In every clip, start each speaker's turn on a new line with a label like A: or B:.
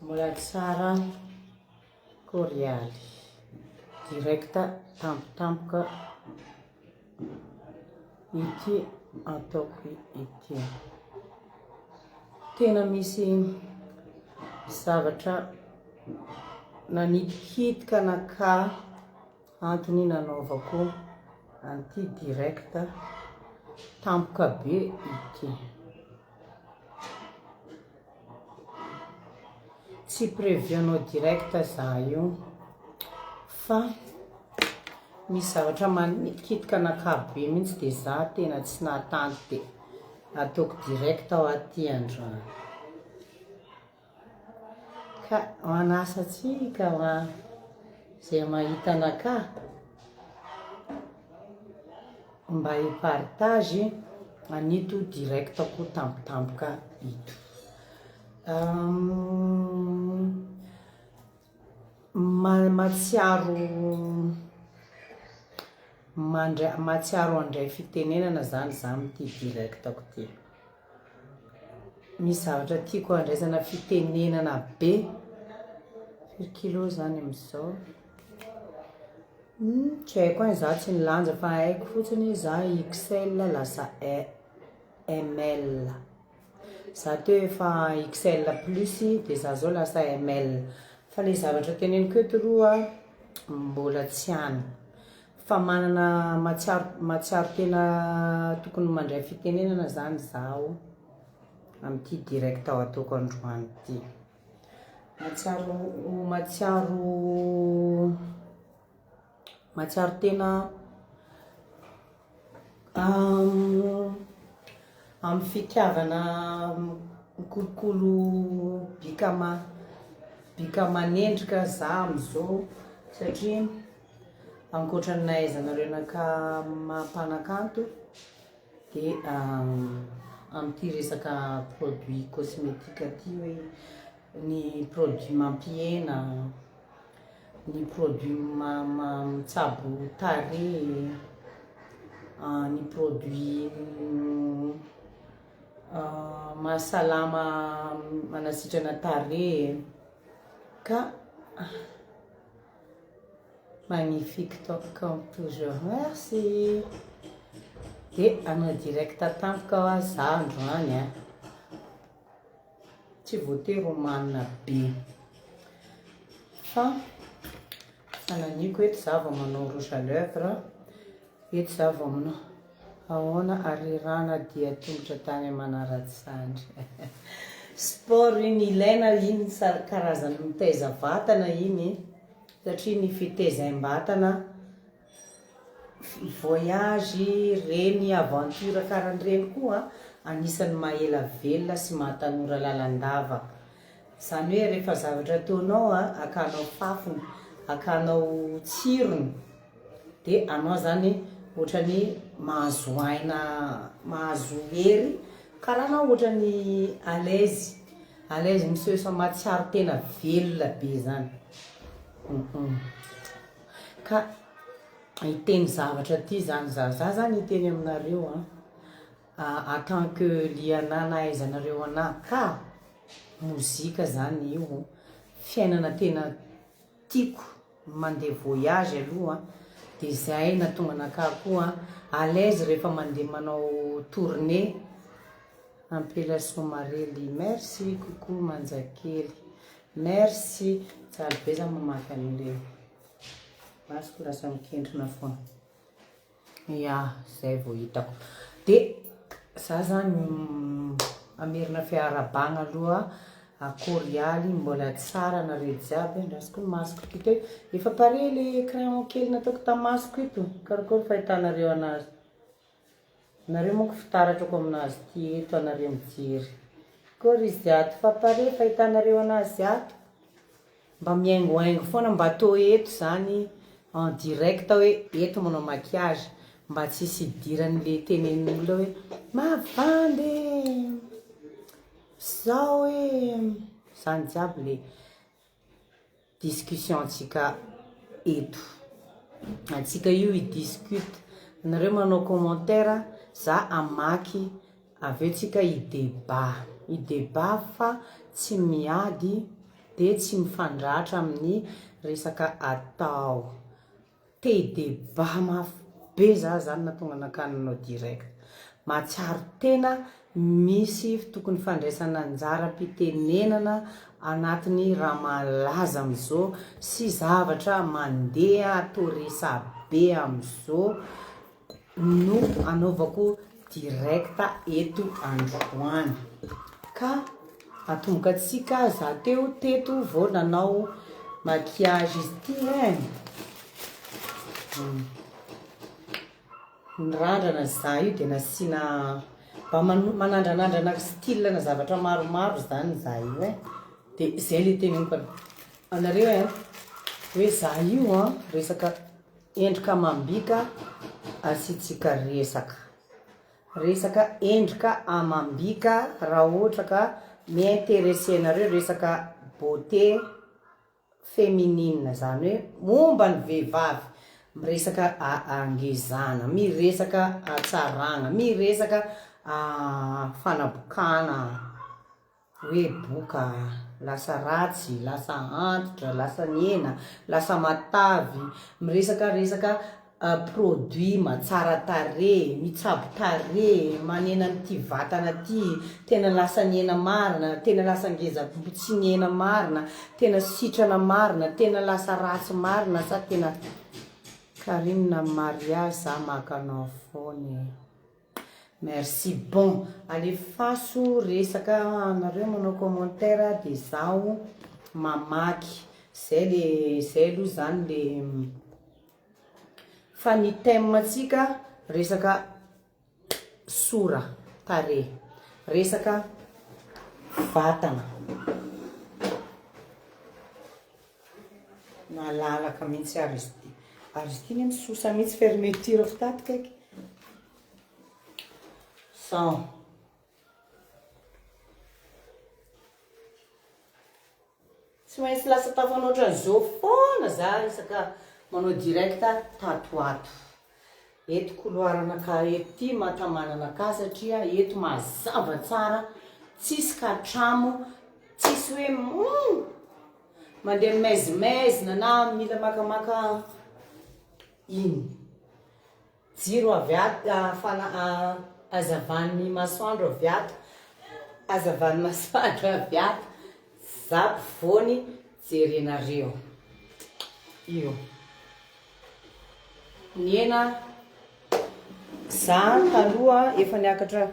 A: Mbola tsara korialy. Direct tampotampoka ity ataoko ity. Tena misy zavatra nanitikitika anakahy. Antony nanaovako an'ity direct tampoka be ity. Tsy prévu hanao direct za io fa misy zavatra manitikitika anakahy be mihitsy de za tena tsy nahatanty de ataoko direct aho aty androany. Ka manasa antsika ho an izay mahita anakahy mba hi partage an'ito direct ko tampotampoka ito. Mahatsiaro mandray mahatsiaro handray fitenenana zany za amin'ity direct-ko ty. Misy zavatra tiako handraisana fitenenana be. Firy kilo zany amin'izao? Tsy haiko any za tsy nilanja fa haiko fotsiny za XL lasa ML. Za teo efa XL plus de za zao lasa ML. Fa le zavatra teneniko eto aloha mbola tsy any. Fa manana mahatsiaro mahatsiaro tena tokony mandray fitenenana zany zaho amin'ity direct ataoko androany ity. Mahatsiaro mahatsiaro mahatsiaro tena amin'ny fitiavana mikolokolo bika ama- bika aman'endrika za am'zao satria ankoatra ny nahaizanareo anakahy maha mpanakanto de amin'ity resaka produit cosmetique ty hoe ny produit mampihena, ny produit mitsabo tarehy, ny produit mahasalama manasitrana tarehy ka magnifique top comme toujours merci de hanao direct tampoka hoa za androany a. Tsy voatery ho manina be fa fananiko eto za vao manao rouge à lèvre, eto za vao manao ahoana arerahana dia tongotra tany manaratsandry. Sport iny ilaina iny karazany mitaiza vatana iny satria ny fitaizam-batana Voyage, reny aventure karan'ireny koa anisan'ny maha ela velona sy maha tanora lalandava. Izany hoe rehefa zavatra ataonao akanao fafiny, akanao tsirony dia anao zany ohatran'ny mahazo aina, mahazo hery karaha anao ohatran'ny à l'aise, à l'aise mi-se sent mahatsiaro tena velona be zany. Ka hiteny zavatra aty zany za, za zany hiteny aminareo an, en tant que liana nahaizanareo anah ka mozika zany io fiainana tena tiako mande voyage aloha de zay nahatonga anakahy koa à l'aise rehefa mande manao tournée. Ampela Soamarely merci coucou Manjakely merci Mijaly be za mamaky an'le masoko lasa mikentrona foana ya zay vao hitako de za zany mamerina fiarahabagna aloha akorialy mbola tsara nareo jiaby andrasiko ny masoko ty teo efa pare le crayon kely nataoko tam masoko ito karakory fahitanareo anazy Nareo manko fitaratrako aminazy ty eto anareo mijery. Akory izy ato fa pare fahitanareo anazy ato. Mba mihaingohaingo foana mba tô eto zany. en direct hoe eto manao maquillage mba tsisy hidiran'le tenenin'olona hoe mavandy e, zao e, zany jiaby le discussion-tsika eto. Antsika io hi-discute, nareo manao commentaire, za hamaky, avy eo tsika hi-debat, hi-debat fa tsy miady de tsy mifandratra amin'ny resaka atao. Te hi-debat mafy be za zany nahatonga anakahy nanao direct. Mahatsiaro tena misy tokony fandraisana anjara am-pitenenana anatin'ny raha malaza amzao sy zavatra mandeha atao resabe amzao no anaovako direct eto androany. Ka atomboka antsika za teo teto vao nanao maquillage izy ity eh. Nirandrana za io de nasiana mba manandranandrana style na zavatra maromaro zany za io eh. De zay le teneniko anareo eh, hoe za io an resaka endrika amam-bika asiantsika resaka. Resaka endrika amam-bika raha ohatra ka mi-interesser anareo resaka beauté féminine zany hoe momba ny vehivavy, miresaka hangezana, miresaka hatsarana, miresaka fanabokana hoe boka, lasa ratsy, lasa antitra, lasa nihena, lasa matavy, miresaka resaka produit mahatsara tarehy, mitsabo tarehy, manena an'ity vatana ty, tena lasa nihena marina, tena lasa ngeza tsy nihena marina, tena sitrana marina, tena lasa ratsy marina sa tena Carine Maria za maka anao foana e. Merci bon alefaso resaka anareo manao commentaire de zaho mamaky zay le zay aloha zany le fa ny thème tsika resaka sora tarehy resaka vatana malalaka mihitsy ary izy ity ary izy ity ne misosa mihitsy fermeture fitaty kaiky Sao. Tsy maintsy lasa tafanoatra an'izao foana za isaka manao direct tato ho ato. Eto couloir anakahy eto ty mahatamana anakahy satria eto mazava tsara, tsisy katramo, tsisy hoe humm mandeha maizimaizina na mila makamaka iny. Jiro avy ato, fana, hazavan'ny masoandro avy ato, hazavan'ny masoandro avy ato, za mpovoany jerenareo io. Nihena za taloha efa niakatra,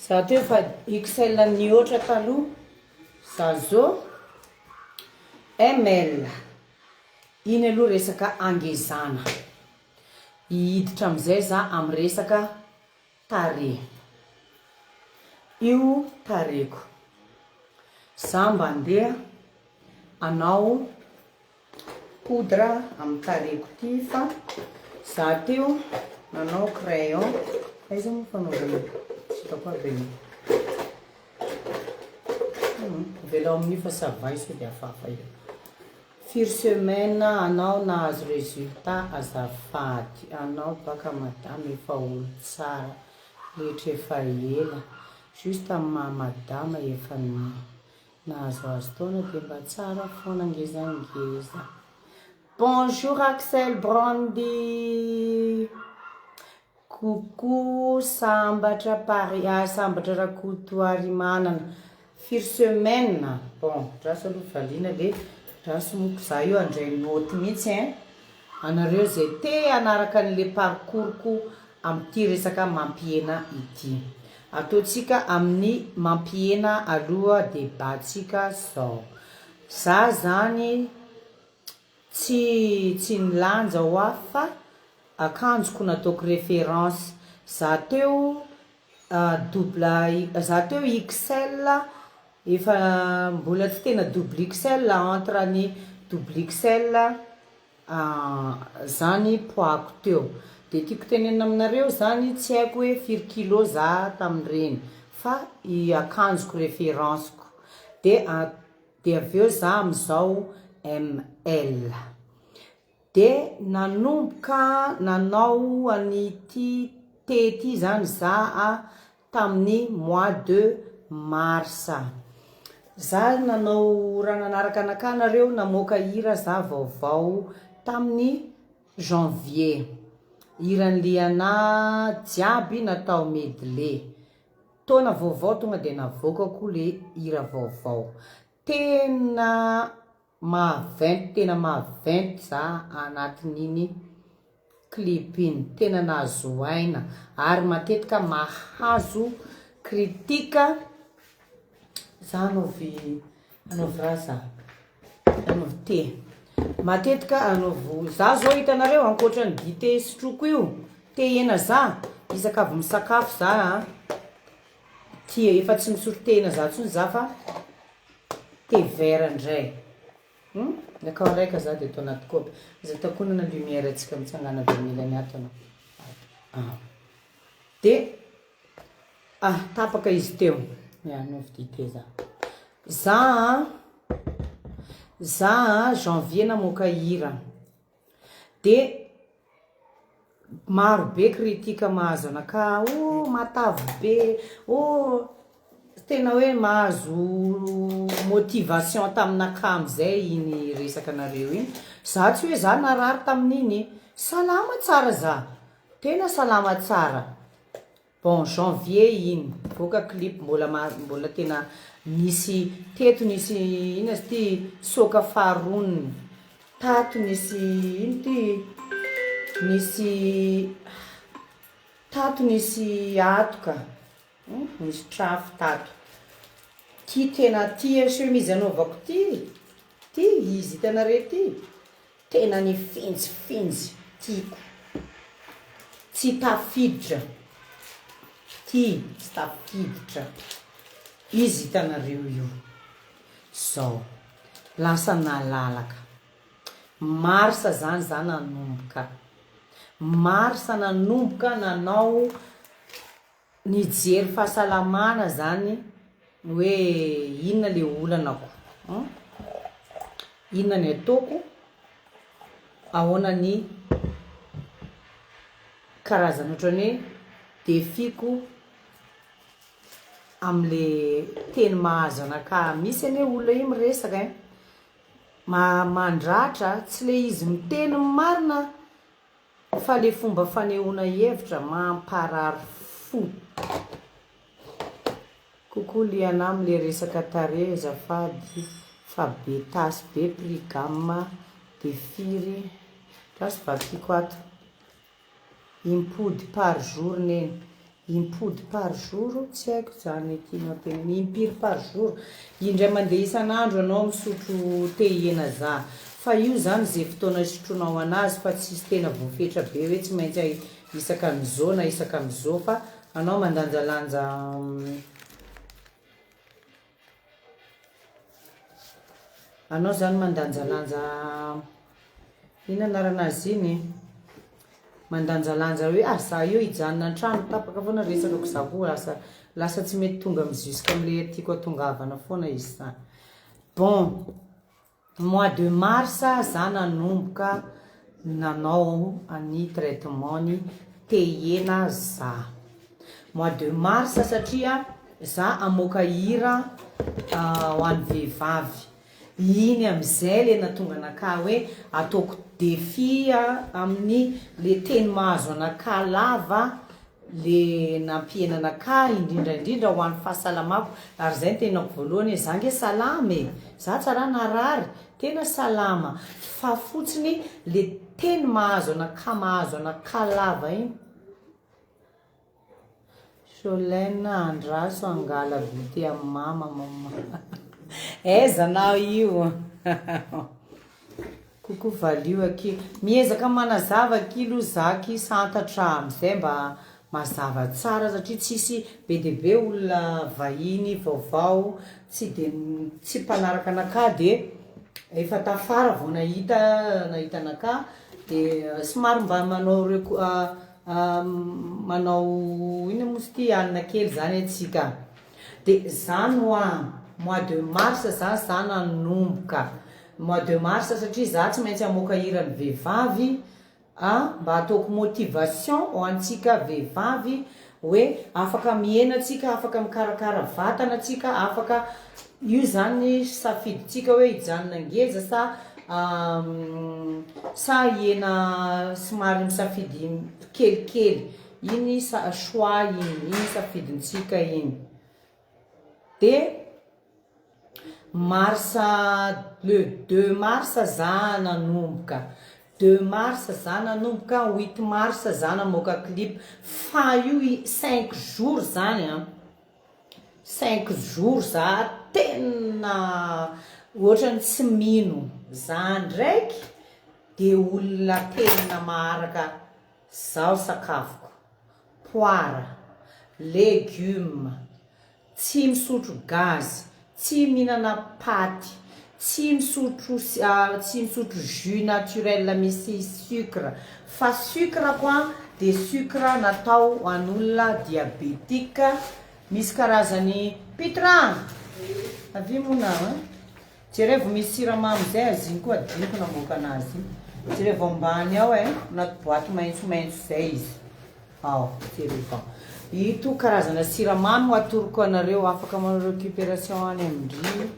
A: za teo efa XL nihoatra taloha, za zao ML. Iny aloha resaka hangezana. Hihiditra amin'izay za amin'ny resaka tarehy. Io tarehiko. Za mba andeha hanao poudre amin'ny tarehiko ty fa za teo nanao crayon. Aiza moa fanaovana io? Tsy hitako aby anie. Avelao amin'io fa ça va io sao dia hafahafa eo. Firy semaine anao nahazo resultat azafady anao baka madama efa olo tsara rehetra efa ela juste am maha madama efa nahazoazo taona de mba tsara foana ngezangeza Bonjour Axel Brandy Coucou Sambatra Paris ah Sambatra Rakotoarimanana firy semaine bon andraso aloha valiana le andraso moko za io handray note mihitsy ein anareo zay te hanaraka an'le parcours ko amin'ity resaka mampihena ity ataontsika amin'ny mampihena aloha debat tsika zao za zany Tsy tsy nilanja hoa fa akanjoko nataoko référence, za teo double za teo XL efa mbola tsy tena double XL entre ny double XL zany poids-ko teo. De tiako tenenina aminareo zany tsy haiko hoe firy kilo za tamin'ireny fa i akanjoko référence-ko. De de avy eo za amin'izao ML. De nanomboka nanao an'ity thé ity zany za tamin'ny mois de mars. Za nanao raha nanaraka anakahy nareo namoaka hira za vaovao tamin'ny janvier. Hiran'i Liana jiaby natao medley. Taona vaovao tonga de navoakako le hira vaovao. Tena Maventy tena maventy za anatin'iny clip iny, tena nahazo aina ary matetika mahazo critique za anaovy anaovy raha za anaovy thé matetika anaovy za zao hitanareo ankoatran'ny dite sotroiko io thé hena za isaka avy misakafo za a tia efa tsy misotro thé hena za tsony za fa Thé vert ndray. Hum? Akao raika za de atao anaty kaopy. Aza takonana lumière tsika mitsangana avy amin'ny ilany ato anao. Ah. De ah tapaka izy teo. Ya, anaovy dite za. Za a za a janvier namoaka hira. De Maro be critique mahazo anakahy oh matavy be oh tena hoe mahazo motivation taminakahy amizay iny resaka nareo iny, za tsy hoe za narary tamin'iny, salama tsara za, tena salama tsara. Bon janvier iny nivoaka clip mbola mbola tena nisy teto nisy inona izy ity soka faharoniny tato nisy ino ity nisy tato nisy atoka nisy trafo tato ty tena ty chemise anaovako ty ty izy hitanareo ty Tena nifinjifinjy tiako. Tsy tafiditra. Ty tsy tafiditra. Izy hitanareo io. Zao. Lasa nalalaka. Mars zany za nanomboka. Mars nanomboka nanao Nijery fahasalamana zany hoe inona le olanako an, inona ny ataoko, ahoana ny karazana ohatran'ny hoe défi-ko amle teny mahazo anakahy, misy anie olona io miresaka ein, mandratra tsy le izy miteny ny marina Fa le fomba fanehoana hevitra mamparary fo. Coucou Liana amle resaka tarehy azafady fa be tasy be prix gamme de firy andraso vakiko ato impody par jour neny Impody par jour tsy haiko zany tianao tenenina, impiry par jour? Indray mandeha isan'andro ianao misotro thé hena za, fa io zany ze fotoana isotronao anazy fa tsisy tena voafetra be hoe tsy maintsy isaka an'izao na isaka an'izao fa anao mandanjalanja Anao zany mandanjalanja inona anarana azy iny e? Mandanjalanja hoe ah za io hijanona an-trano tapaka foana resakako za koa lasa lasa tsy mety tonga amin'ny jusqu'à amle tiako atongavana foana izy zany. Bon, mois de mars za nanomboka nanao ny traitement ny tehena za. Mois de mars satria za hamoaka hira ho an'ny vehivavy. Iny amizay le natonga anakahy hoe ataoko défi amin'ny le teny mahazo anakahy lava le nampihena anakahy indrindra indrindra ho an'ny fahasalamako ary zay ny tenako voalohany hoe za nge salama e! Za tsa raha narary, tena salama fa fotsiny le teny mahazo anakahy mahazo anakahy lava iny. Cholène andraso angala goûter am mama mama aiza anao io Coucou valio akia miezaka manazava akia aloha za akia santatra amizay mba mazava tsara satria tsisy be dia be olona vahiny vaovao tsy de tsy mpanaraka anakahy de. Efa tafara vao nahita nahita anakahy de somary mba manao reco- manao inona moa izy ity alina kely zany antsika. De zany hoa mois de mars zany za nanomboka mois de mars satria za tsy maintsy hamoaka hiran'ny vehivavy A mba ataoko motivation ho antsika vehivavy hoe afaka mihena tsika, afaka mikarakara vatana tsika, afaka io zany safidintsika hoe hijanona ngeza sa sa hihena somary misafidy kelikely, iny sa choix iny, iny safidintsika iny. De mars le deux mars za nanomboka, deux mars za nanomboka, huit mars za namoaka clip, fa io cinq jours zany an, cinq jours za tena ohatrany tsy mino, za ndraiky de olona tena maharaka zaho sakafoko, poara, legume, tsy misotro gaz, tsy mihinana paty, tsy misotro tsy misotro jus naturel misy sucre, fa sucre ko an de sucre natao ho an'olona diabetique, misy karazany, Pitra! Avia moa nao an! Jerevo misy siramamy zay azy iny koa adinoko namoaka anazy iny. Jerevo ambany ao eh, anaty boite maintsomaintso zay izy. Ao, jerevo ao. Ito karazana siramamy ho atoroko anareo, afaka manao récupération any amin-dry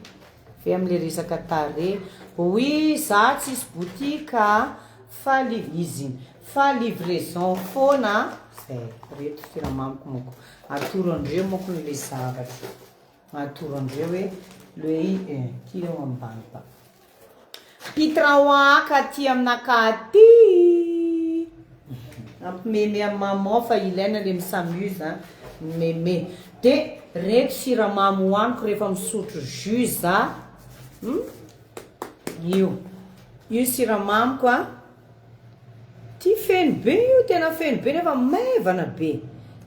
A: ve amle resaka tarehy. Oui, za tsisy boutique fa li- izy iny, fa livraison foana, zay, reto siramamiko moko. Atoro andreo moko le zavatra. Atoro andreo hoe le i eh, ty eo ambany pa. Pitraoaka aty aminakahy aty. Ampimeme amin'ny maman fa ilaina le mi-s'amuse a, mimeme. De reto siramamy hohaniko rehefa misotro jus za. Hum? Io. Io siramamiko a. Ty feno be io, tena feno be nefa maivana be.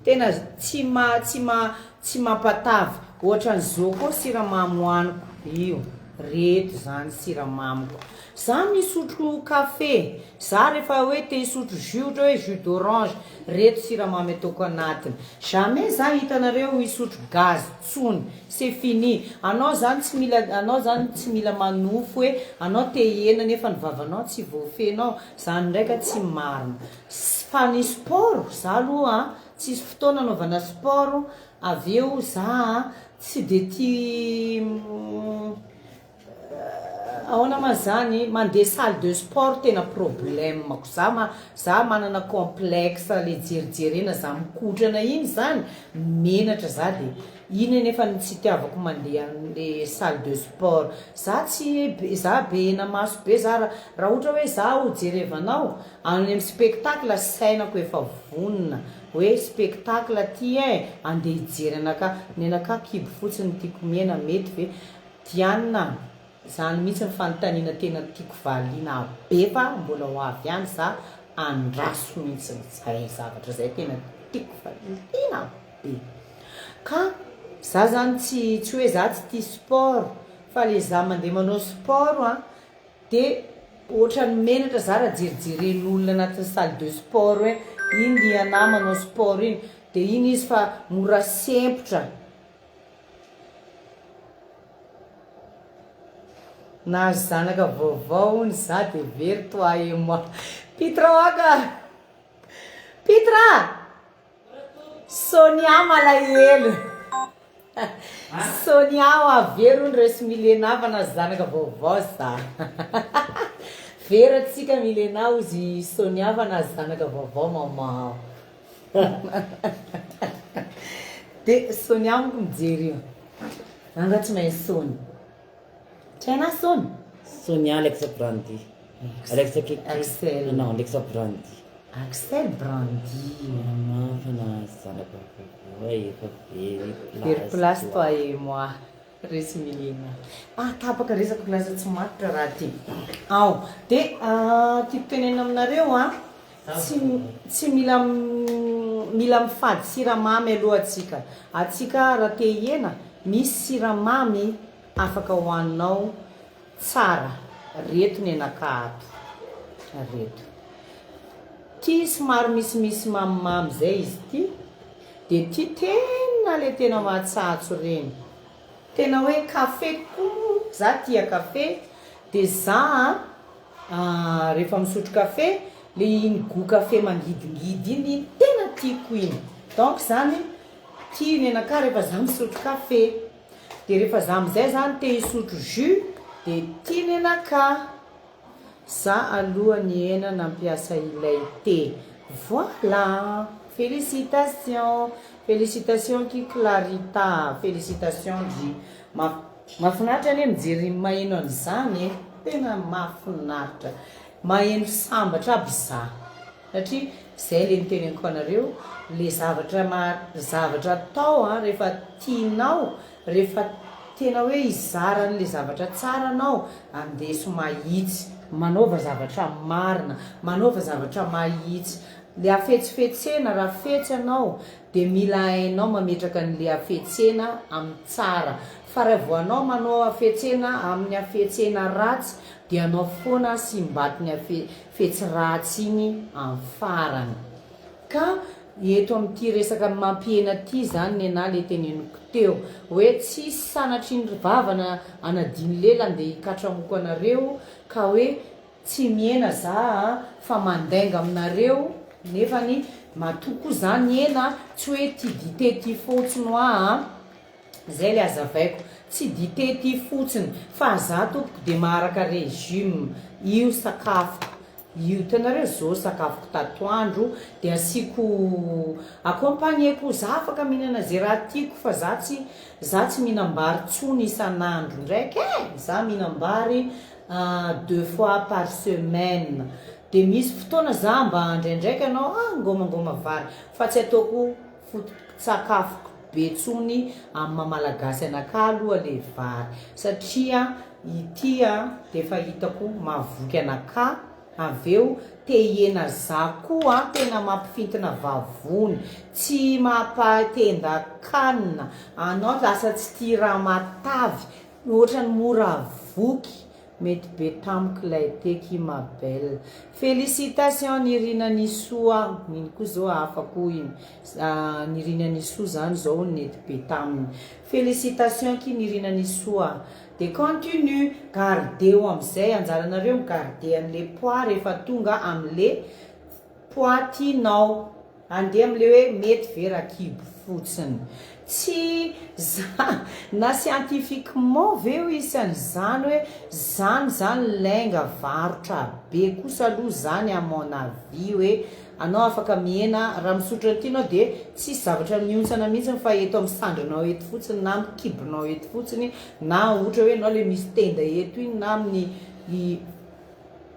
A: Tena tsy ma tsy ma tsy mampatavy. Ohatran'izao koa siramamy hohaniko io. Reto zany siramamiko. Za misotro kafe, za rehefa hoe te hisotro jus ohatra hoe jus d'orange, reto siramamy ataoko anatiny. Jamais za hitanareo hisotro gaz tsony. C'est fini. Anao zany tsy mila anao zany tsy mila manofy hoe anao te hihena nefa ny vavanao tsy voafehinao, zany ndraika tsy marina. Fa ny sport, za aloha tsisy fotoana anaovana sport, avy eo za tsy de tia Ahoana ma zany, mandeha salle de sport tena problème-ko, za ma za manana complexe le jerijerena za mikotrana iny zany, menatra za de iny anefa no tsy itiavako mandeha amle salle de sport, za tsy be za be henamaso be za ra raha ohatra hoe za ho jerevanao any am spectacle sainako efa vonona hoe spectacle ty ein andeha hijery anakahy, nenakahy kibo fotsiny no tiako mihena mety ve? Diana a! Zany mihitsy ny fanontaniana tena tiako valiana be fa mbola ho avy ihany za andraso mihitsy zay zavatra zay tena tiako valiana be ka za zany tsy tsy hoe za tsy tia sport fa le za mandeha manao sport a de ohatran'ny menatra za raha jerijeren'olona anatin'ny salle de sport hoe iny Liana manao sport iny de iny izy fa mora sempotra Nahazo zanaka vaovao hono za de very toi et moi. Pitra waka! Pitra! Sonia malahelo. Sonia hoa very hono resy Milena fa nahazo zanaka vaovao za. Very atsika Milena hozy Sonia fa nahazo zanaka vaovao maman. De Sonia moko mijery io. Anga tsy mahay Sony. Tsy hainà Sony?
B: Sonia Alexa Brandy. Alexa Kiki.
A: Axel.
B: Non, Alexa Brandy.
A: Axel Brandy.
B: Maman fa nahazo zanaka vaovao e, efa very place.
A: Very place toi et moi. Resy Milena. Ah tapaka resako lasa tsy matotra raha ty. Ao. De tiako tenenina aminareo an. Tsy tsy mila mila mifady siramamy aloha atsika. Atsika raha te hihena, misy siramamy afaka hohaninao tsara. Reto ny anakahy ato. Reto. Ty somary misimisy mamimamy zay izy ty. De ty tena le tena matsatso reny. Tena hoe kafe koa za tia kafe de za a rehefa misotro kafe le iny gout kafe mangidingidy iny tena tiako iny donc zany ty nenakahy rehefa za misotro kafe de rehefa za amizay zany te hisotro jus de ty nenakahy. Za aloha nihena nampiasa ilay thé. Voilà! Félicitations! Félicitations ki Clarita! Félicitations ndry! Mahafinaritra anie mijery maheno an'izany e! Tena mahafinaritra! Maheno sambatra aby za! Satria zay le niteneniko anareo, le zavatra ma zavatra atao an rehefa tianao, rehefa tena hoe hizara an'le zavatra tsara anao, andeso mahitsy, manaova zavatra marina, manaova zavatra mahitsy, le hafetsifetsena raha fetsy anao de mila hainao mametraka an'le hafetsena amin'ny tsara, fa raha vao anao manao hafetsena amin'ny hafetsena ratsy de anao foana simbatin'ny hafe fetsy ratsy iny am farany. Ka eto amin'ity resaka mampihena ty zany nenah le teneniko teo hoe tsisy sanatria ny vava na anadino lela andeha hikatramoko anareo ka hoe tsy mihena za a fa mandainga aminareo nefany matoa koa za nihena tsy hoe ty dite ty fotsiny hoa a. Zay le azavaiko, tsy dite ty fotsiny fa za tompoko de maharaka régime, io sakafoko io, hitanareo zao sakafoko tatoandro de asiako accompagner-ko, za afaka mihinana ze raha tiako fa za tsy za tsy mihinam-bary tsony isan'andro ndraiky e, za mihinam-bary deux fois par semaine, de misy fotoana za mba ndraindraiky anao ah ngômangôma vary fa tsy ataoko foto-tsakafoko be tsony amin'ny maha malagasy anakahy aloha le vary satria ity a defa hitako mahavoky anakahy avy eo te hihena za koa tena mampifintina vavony tsy mampa tenda kanina anao lasa tsy tia raha matavy ohatrany mora voky Mety be tamiko ilay teky ma belle. Félicitations Nirina Nisoa, iny koa zao hafa koa iny, Nirina Nisoa zany zao nety be taminy. Félicitations akia Nirina Nisoa. De continue, gardeo amizay, anjaranareo mi-garder anle poids rehefa tonga amle poids tianao. Andeha amle hoe mety ve raha kibo fotsiny? Tsy za na scientifiquement ve ho hisy an'izany hoe zany zany lainga varotra be kosa aloha zany à mon avis hoe anao afaka mihena raha misotro an'ity anao dia tsisy zavatra mihontsana mihitsiny fa eto amin'ny sandrinao eto fotsiny na amin'ny kibonao eto fotsiny na ohatra hoe anao le misy tenda eto iny na amin'ny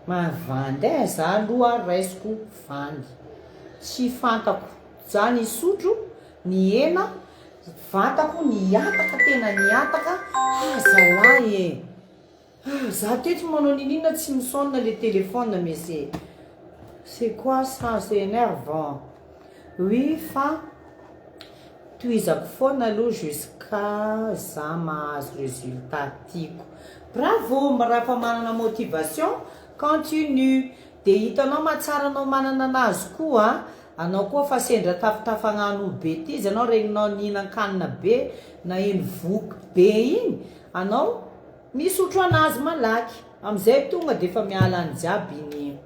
A: Mahavandy eh, za aloha raisiko vandy, tsy fantako, za nisotro, nihena, vatako nihataka tena nihataka, ah zalahy eh, ah za teto manao niniana tsy mi-sonne le téléphone mais c'est c'est quoi ça, c'est enervant, oui fa tohizako foana aloha jusqu'à za mahazo résultat tiako. Bravo raha fa manana motivation continue de hitanao mahatsara anao manana anazy koa anao koa fa sendra tafitafagnano betizy anao regninao nihinankanina be naheno voky be igny anao misotro anazy malaky amizay tonga defa miala any jiaby igny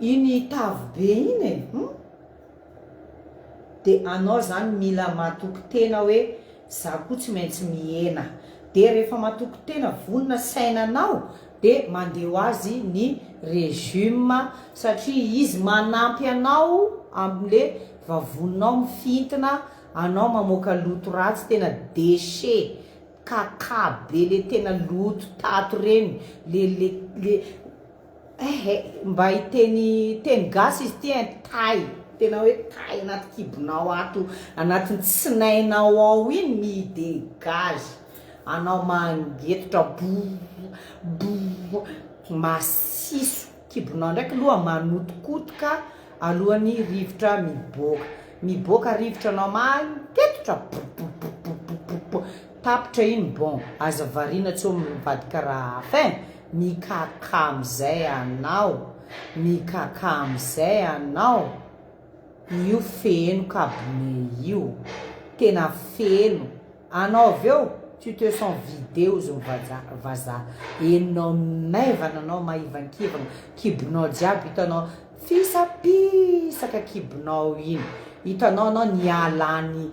A: igny tavy be igny e hum de anao zany mila matoky tena hoe za koa tsy maintsy mihena de rehefa matoky tena vonona sainanao de mandeha ho azy ny régime satria izy manampy anao amle vavoninao mifintina anao mamoaka loto ratsy tena déchet kaka be le tena loto tato reny le le le Eh mba hiteny teny gasy izy ity ein, tay, tena hoe tay anaty kibonao ato, anatin'ny tsinainao ao iny mi-degage, anao mangetotra boa boa, masiso, kibonao ndraiky aloha manotokotoka alohan'ny rivotra miboaka, miboaka rivotra anao mangetotra bobobobobobo, tapitra iny bon, aza variana tsy ho mivadika raha hafa ein. Mikaka amizay anao, mikaka amizay anao, io feno kabone io, tena feno, anao avy eo tu te sens vide ozy ny vazaha, henonao maivana anao maivankivagna, kibonao jiaby hitanao fisapisaka kibonao iny, hitanao anao nialany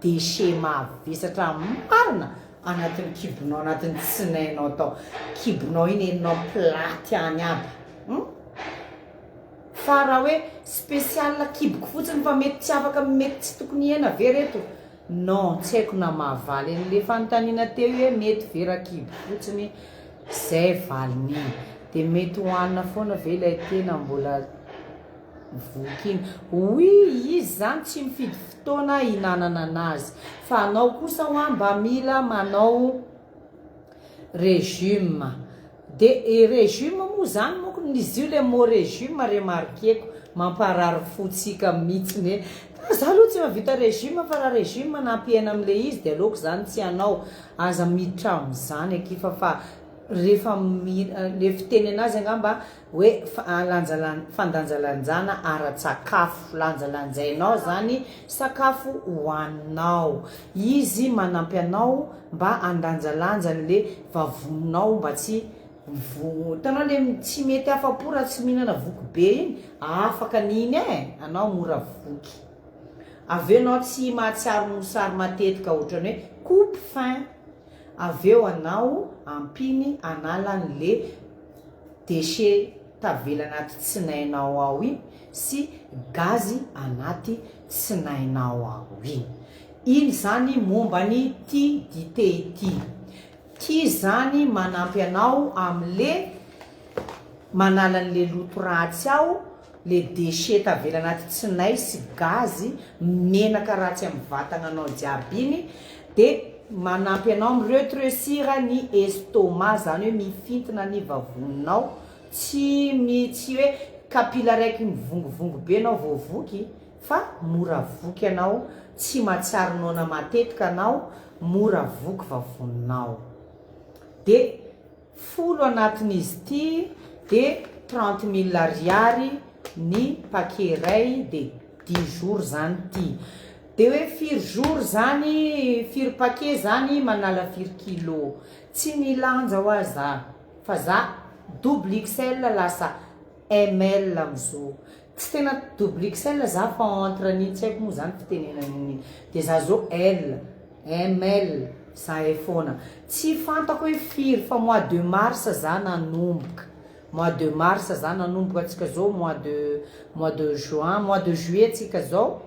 A: déchet mavesatra marina anatin'ny kibonao anatin'ny tsinainao tao kibonao iny henonao mipilaty any aby hum fa raha hoe spécial kiboko fotsiny fa mety tsy afaka mety tsy tokony hihena ve reto non tsy haiko na mahavaly an'le fanontaniana teo hoe mety ve raha kibo fotsiny zay valiny iny de mety hohanina foana ve ilay tena mbola voky iny. Oui, izy zany tsy mifidy fotoana hinanana anazy. Fa anao kosa hoa mba mila manao régime. De régime moa zany moko izy io le mot régime remarqueko mamparary fo tsika mitsiny e. Za aloha tsy mahavita régime fa raha régime nampihena amle izy de aleoko zany tsy hanao. Aza miditra amzany akia fa fa rehefa le fiteny anazy angamba hoe fandanjalanjana ara-tsakafo, lanjalanjainao zany sakafo hohaninao, izy manampy anao mba handanjalanja an'le vavoninao mba tsy ho, hitanao le tsy mety afa-po raha tsy mihinana voky be iny, afaka an'iny e, anao mora voky, avy eo enao tsy mahatsiaro mosary matetika ohatrany hoe coupe faim, avy eo anao ampiny hanala an'le déchet tavela anaty tsinainao ao iny sy gazy anaty tsinainao ao iny. Iny zany momba ny ty dite ity. Ty zany manampy anao amle manala anle loto ratsy ao, le déchet tavela anaty tsinay sy gazy, menaka ratsy am vatagnanao jiaby iny, de manampy anao mi retrecir ny estomac zany hoe mifintina ny vavoninao, tsy mi tsy hoe kapila raiky mivongovongo be anao vao voky fa mora voky anao, tsy matsiaro noana matetika anao, mora voky vavoninao. De 10 anatin'izy ity de 30 mille ariary ny paquet iray de dix jours zany ity. De hoe firy jours zany, firy paquet zany manala firy kilo. Tsy nilanja hoa za fa za double XL lasa ML amzao. Tsy tena double XL za fa entre ny tsy haiko moa zany fitenenana an'iny. De za zao L. ML, zahay foana. Tsy fantako hoe firy fa mois de mars za nanomboka. Mois de mars za nanomboka tsika zao mois de mois de juin, mois de juillet tsika zao.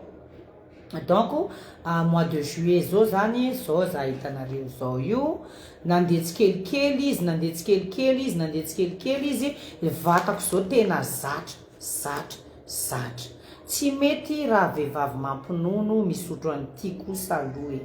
A: Donc mois de juillet zao zany zao za hitanareo zao io. Nandeha tsikelikely izy, nandeha tsikelikely izy, nandeha tsikelikely izy, vatako zao tena zatra, zatra, zatra. Tsy mety raha vehivavy mampinono misotro an'ity kosa aloha e.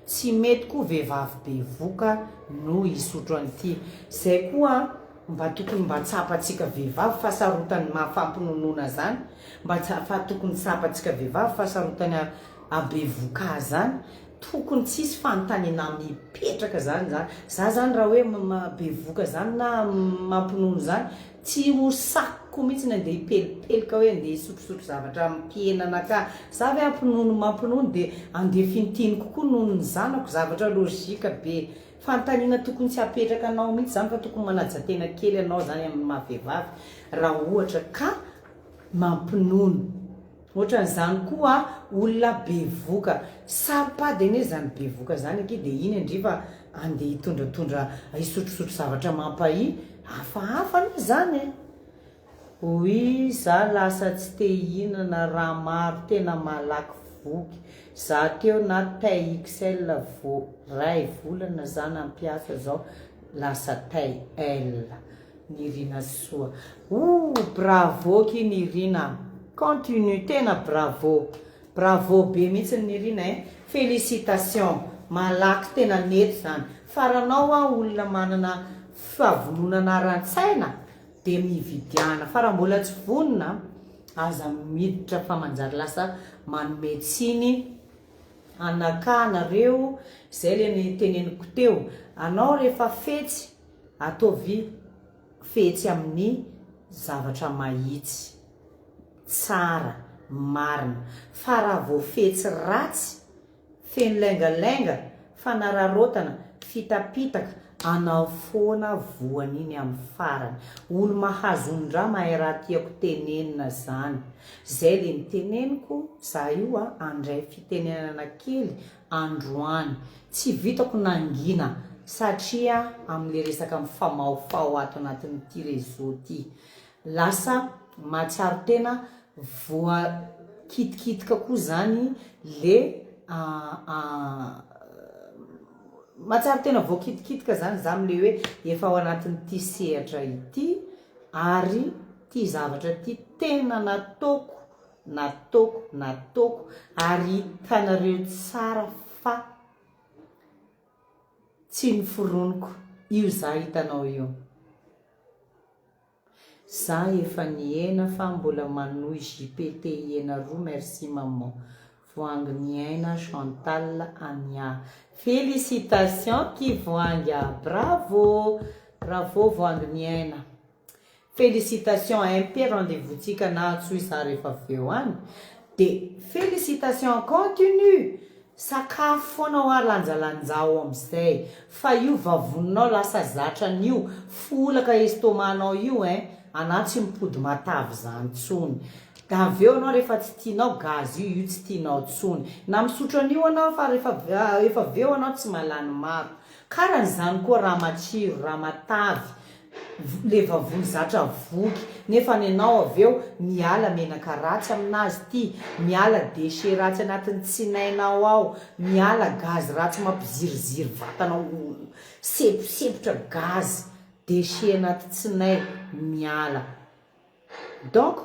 A: Tsy mety koa vehivavy bevoka no hisotro an'ity. Zay koa mba tokony mba tsapantsika vehivavy fahasarotan'ny maha fampinonoana zany, mba fa tokony tsapantsika vehivavy fahasarotan'ny habevoka zany. Tokony tsisy fanontaniana mipetraka zany zany. Za zany raha hoe bevoka zany na mampinono zany, tsy ho sakiko mihitsy ny andeha hipelipelika hoe andeha hisotrosotro zavatra mampihena anakahy. Za ve hampinono mampinono de andeha fintiniko koa nono ny zanako, zavatra logique be. Fanontaniana tokony tsy hapetraka anao mihitsy zany fa tokony manaja tena kely anao zany amin'ny maha vehivavy raha ohatra ka mampinono. Ohatran'izany koa olona bevoka. Saro-pady anie izany bevoka izany akia dia iny ndry fa andeha hitondratondra hisotrosotro zavatra mampahia. Hafahafa anie izany e! Oui, za lasa tsy te hihinana raha maro tena malaky voky. Za teo na taille XL vao ray volana za nampiasa zao lasa taille L. Nirina soa. Ooh bravo ki Nirina. Continue tena bravo. Bravo be mihitsy Nirina eh. Félicitations. Malaky tena nety zany. Faranao an olona manana fahavononana aran-tsaina dia mividiana. Fa raha mbola tsy vonona aza miditra fa manjary lasa manome tsiny anakahy nareo. Zay le niteneniko teo. Anao rehefa fetsy. Ataovy fetsy amin'ny zavatra mahitsy, tsara, marina. Fa raha vao fetsy ratsy, feno laingalainga, fanararaotana, fitapitaka, anao foana voan'iny amin'ny farany. Olo mahazo ondraha mahay raha tiako tenenina zany. Zay le niteneniko, za io a, andray fitenenana kely androany. Tsy vitako nangina satria amin'le resaka mifamahofaho ato anatin'ity réseau ty. Lasa mahatsiaro tena voakitikitika koa zany le mahatsiaro tena voakitikitika zany za amle hoe efa ao anatin'ity sehatra ity ary ty zavatra ty tena nataoko Nataoko, nataoko, ary hitanareo tsara fa tsy noforoniko io za hitanao io. Za efa nihena fa mbola manohy JPT hihena roa merci maman. Voahangy Niaina Chantal Ania. Félicitations ki Voahangy a! Bravo! Bravo Voahangy Niaina. Félicitations MP rendez vous tsika na antsoy za rehefa avy eo any de félicitations continue sakafo foana hoa lanjalanjao amizay fa io vavoninao lasa zatra an'io folaka estomac nao io hein anah tsy mipody matavy zany tsony da avy eo anao rehefa tsy tianao gaz io io tsy tianao tsony na misotro an'io anao fa rehefa efa avy eo anao tsy mahalany maro karan'izany koa raha matsiro raha matavy le vavony zatra voky nefa nenao avy eo miala menaka ratsy aminazy ty, miala déchet ratsy anatin'ny tsinainao ao, miala gaz ratsy mampiziriziry vatanao seposepotra gaz déchet anaty tsinay miala donc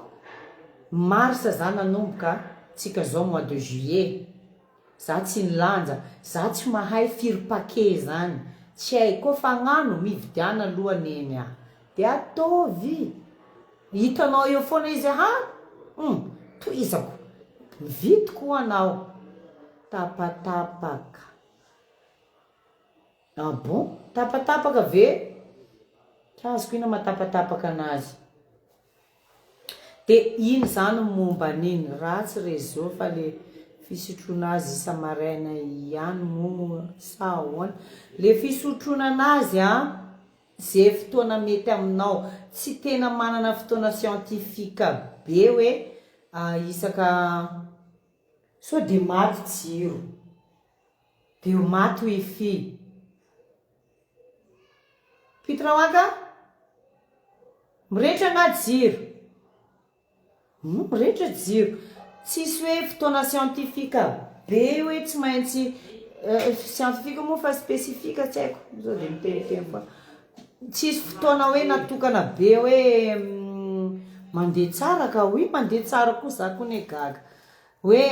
A: mars za nanomboka tsika zao mois de juillet Za tsy nilanja, za tsy mahay firy paquet zany, tsy hay, koa fa agnano, mividiana aloha neny a! De ataovy! Hitanao eo foana izy ha! Hum! Tohizako! Mividy koa anao! Tapatapaka. Ah bon? Tapatapaka ve? Tsy azoko inona maha tapatapaka anazy. De iny zany momba an'iny, ratsy réseau fa le fisotroana azy isa-maraina ihany moa sa ahoana? Le fisotroana anazy an, ze fotoana mety aminao, tsy tena manana fotoana scientifique be hoe isaka, sao de maty jiro, de ho maty wifi. Pitrawaka? Mirehitra angaha jiro? Hum, mirehitra jiro. Tsisy hoe fotoana scientifique be hoe tsy maintsy scientifique moa fa spécifique tsy haiko, sao dia miteniteny foana. Tsisy fotoana hoe natokana be hoe mandeha tsara ka, oui mandeha tsara koa za koa anie gaga. Hoe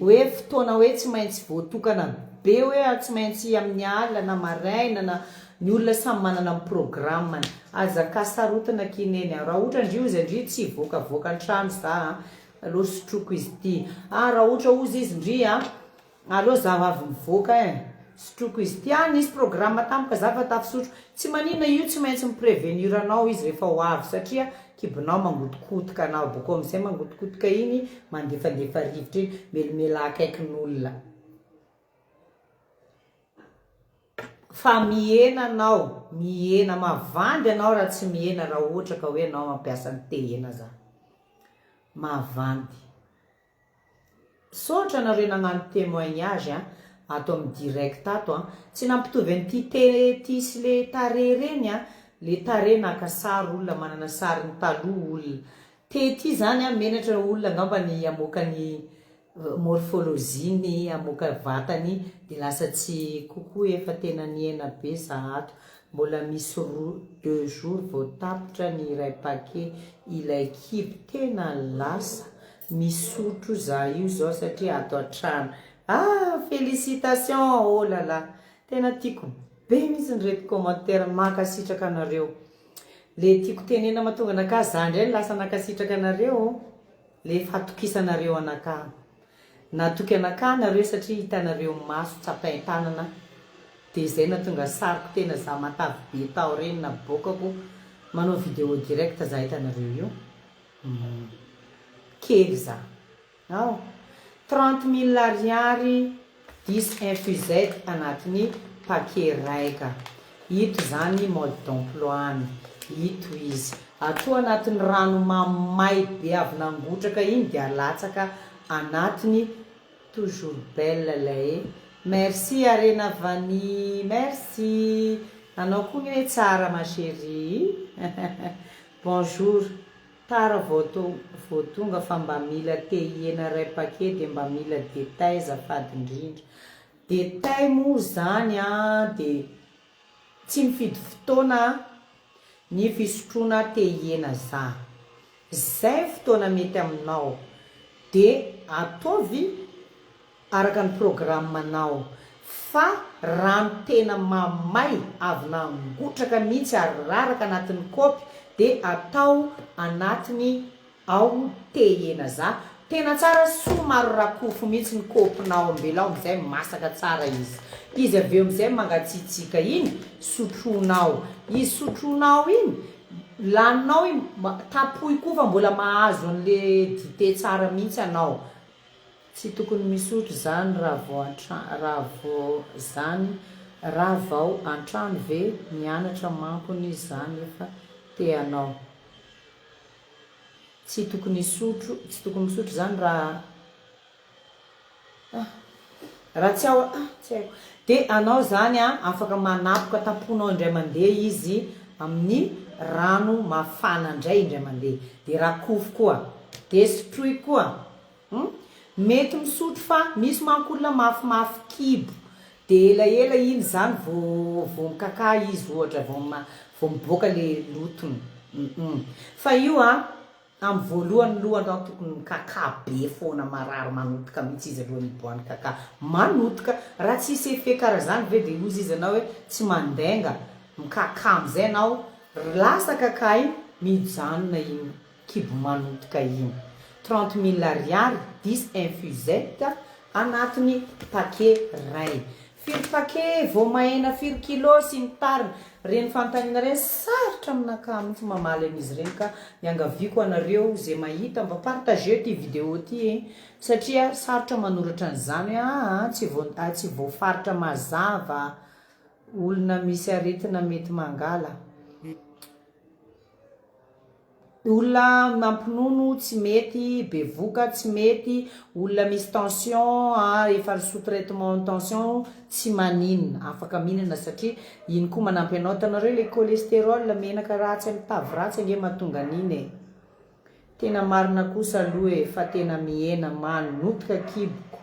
A: hoe fotoana hoe tsy maintsy voatokana be hoe tsy maintsy amin'ny alina na maraina na ny olona samy manana ny programme-ny. Aza kasarotina akia neny a. Raha ohatra ndry ozy ndry tsy hivoakavoaka an-trano za a, aleo sotroiko izy ity. Ah raha ohatra ozy izy ndry a, Aleo zaho avy mivoaka ein! Sotroiko izy ity. Ah nisy programme tampoka za fa tafisotro. Tsy maninona io tsy maintsy mi prevenir anao izy rehefa ho avy satria kibonao mangotokotoka anao bokeo amizay mangotokotoka iny mandefandefa rivotra iny melomela akaikin'olona. Fa mihena anao, mihena, mavandy anao raha tsy mihena raha ohatra ka hoe anao mampiasa ny tehena zany. Mavandy. Misaotra anareo nagnano témoignage a, ato amin'ny direct ato a, tsy nampitovy an'ity te ty sy le tarehy reny a, le tarehy naka sary olona manana sariny taloha olona, te ty zany a menatra olona angamba ny hamoaka ny morphologie-ny hamoaka vatany de lasa tsy coucou efa tena nihena be za ato Mbola misy roa deux jours vao tapitra ny iray paquet ilay kibo tena lasa misotro za io zao satria ato atrano ah félicitations oh là là tena tiako be mihitsy ireto commentaire mankasitraka anareo le tiako tenena mahatonga anakahy za ndray no lasa nankasitraka anareo le fatokisanareo anakahy natoky anakahy nareo satria hitanareo maso tsapain-tanana. Dia izay nahatonga sariko tena za matavy be tao ireny naboakako manao vidéo direct za hitanareo io. Humm. Kely za. Ao. 30 mille ariary dix infused anatin'ny paquet raika. Ito zany mode d'emploi-ny. Ito izy. Atoa anatin'ny rano mamay be avy nangotraka iny dia alatsaka anatiny Toujours belle lay e. Merci Harena Vanille merci anao koa gne tsara ma chérie bonjour tara vao vao tonga fa mba mila te hihena ray paquet de mba mila détail azafady indrindra détail moa zany an de tsy mifidy fotoana ny fisotroana te hihena za zay fotoana mety aminao de ataovy araka ny programme-nao fa rano tena mamay avy nangotraka mihitsy ary raraka anatin'ny kaopy de atao anatiny ao tehena za tena tsara somary rakofo mihitsy ny kaopinao ambelao amizay masaka tsara izy izy avy eo amizay mangatsiatsiaka iny sotronao izy sotronao iny laninao iny tapohy koa fa mbola mahazo anle dite tsara mihitsy anao Tsy tokony misotro zany raha vao raha vao zany raha vao antrano ve mianatra mankony zany efa te hanao tsy tokony hisotro tsy tokony misotro zany raha ah raha tsy ao ah tsy haiko de anao zany a afaka manapoka tapohinao indray mandeha izy amin'ny rano mafana indray indray mandeha de rakofy koa de sotroy koa Hum mety misotro fa misy manko olona mafimafy kibo de elaela iny zany vo vo mikaka izy ohatra vao vao miboaka le lotony hum fa io an am voalohany loha anao tokony mikaka be foana marary manotoka mihitsy izy alohan'ny hiboahan'ny kaka manotoka raha tsisy effet karaha zany ve de ozy izy anao hoe tsy mandainga mikaka amizay anao lasa kaka iny mijanona iny kibo manotoka iny. 30 mille ariary dix infusette anatiny paquet ray. Firy paquet, voamaina firy kilo sy ny tariny. Reny fanontaniana reny sarotra aminakahy mihitsy mamaly an'izy ireny ka iangaviako anareo ze mahita mba partageo ty vidéo ty e satria sarotra manoratra an'izany hoe aa tsy voa tsy voafaritra mazava olona misy aretina mety mangala. Olona mampinono tsy mety, bevoka tsy mety, olona misy tension efa sous traitement tension tsy maninona, afaka mihinana satria iny koa manampy anao, hitanareo le cholesterol menaka ratsy amin'ny tavy ratsy ange mahatonga an'iny e. Tena marina kosa aloha e fa tena mihena manotika kiboko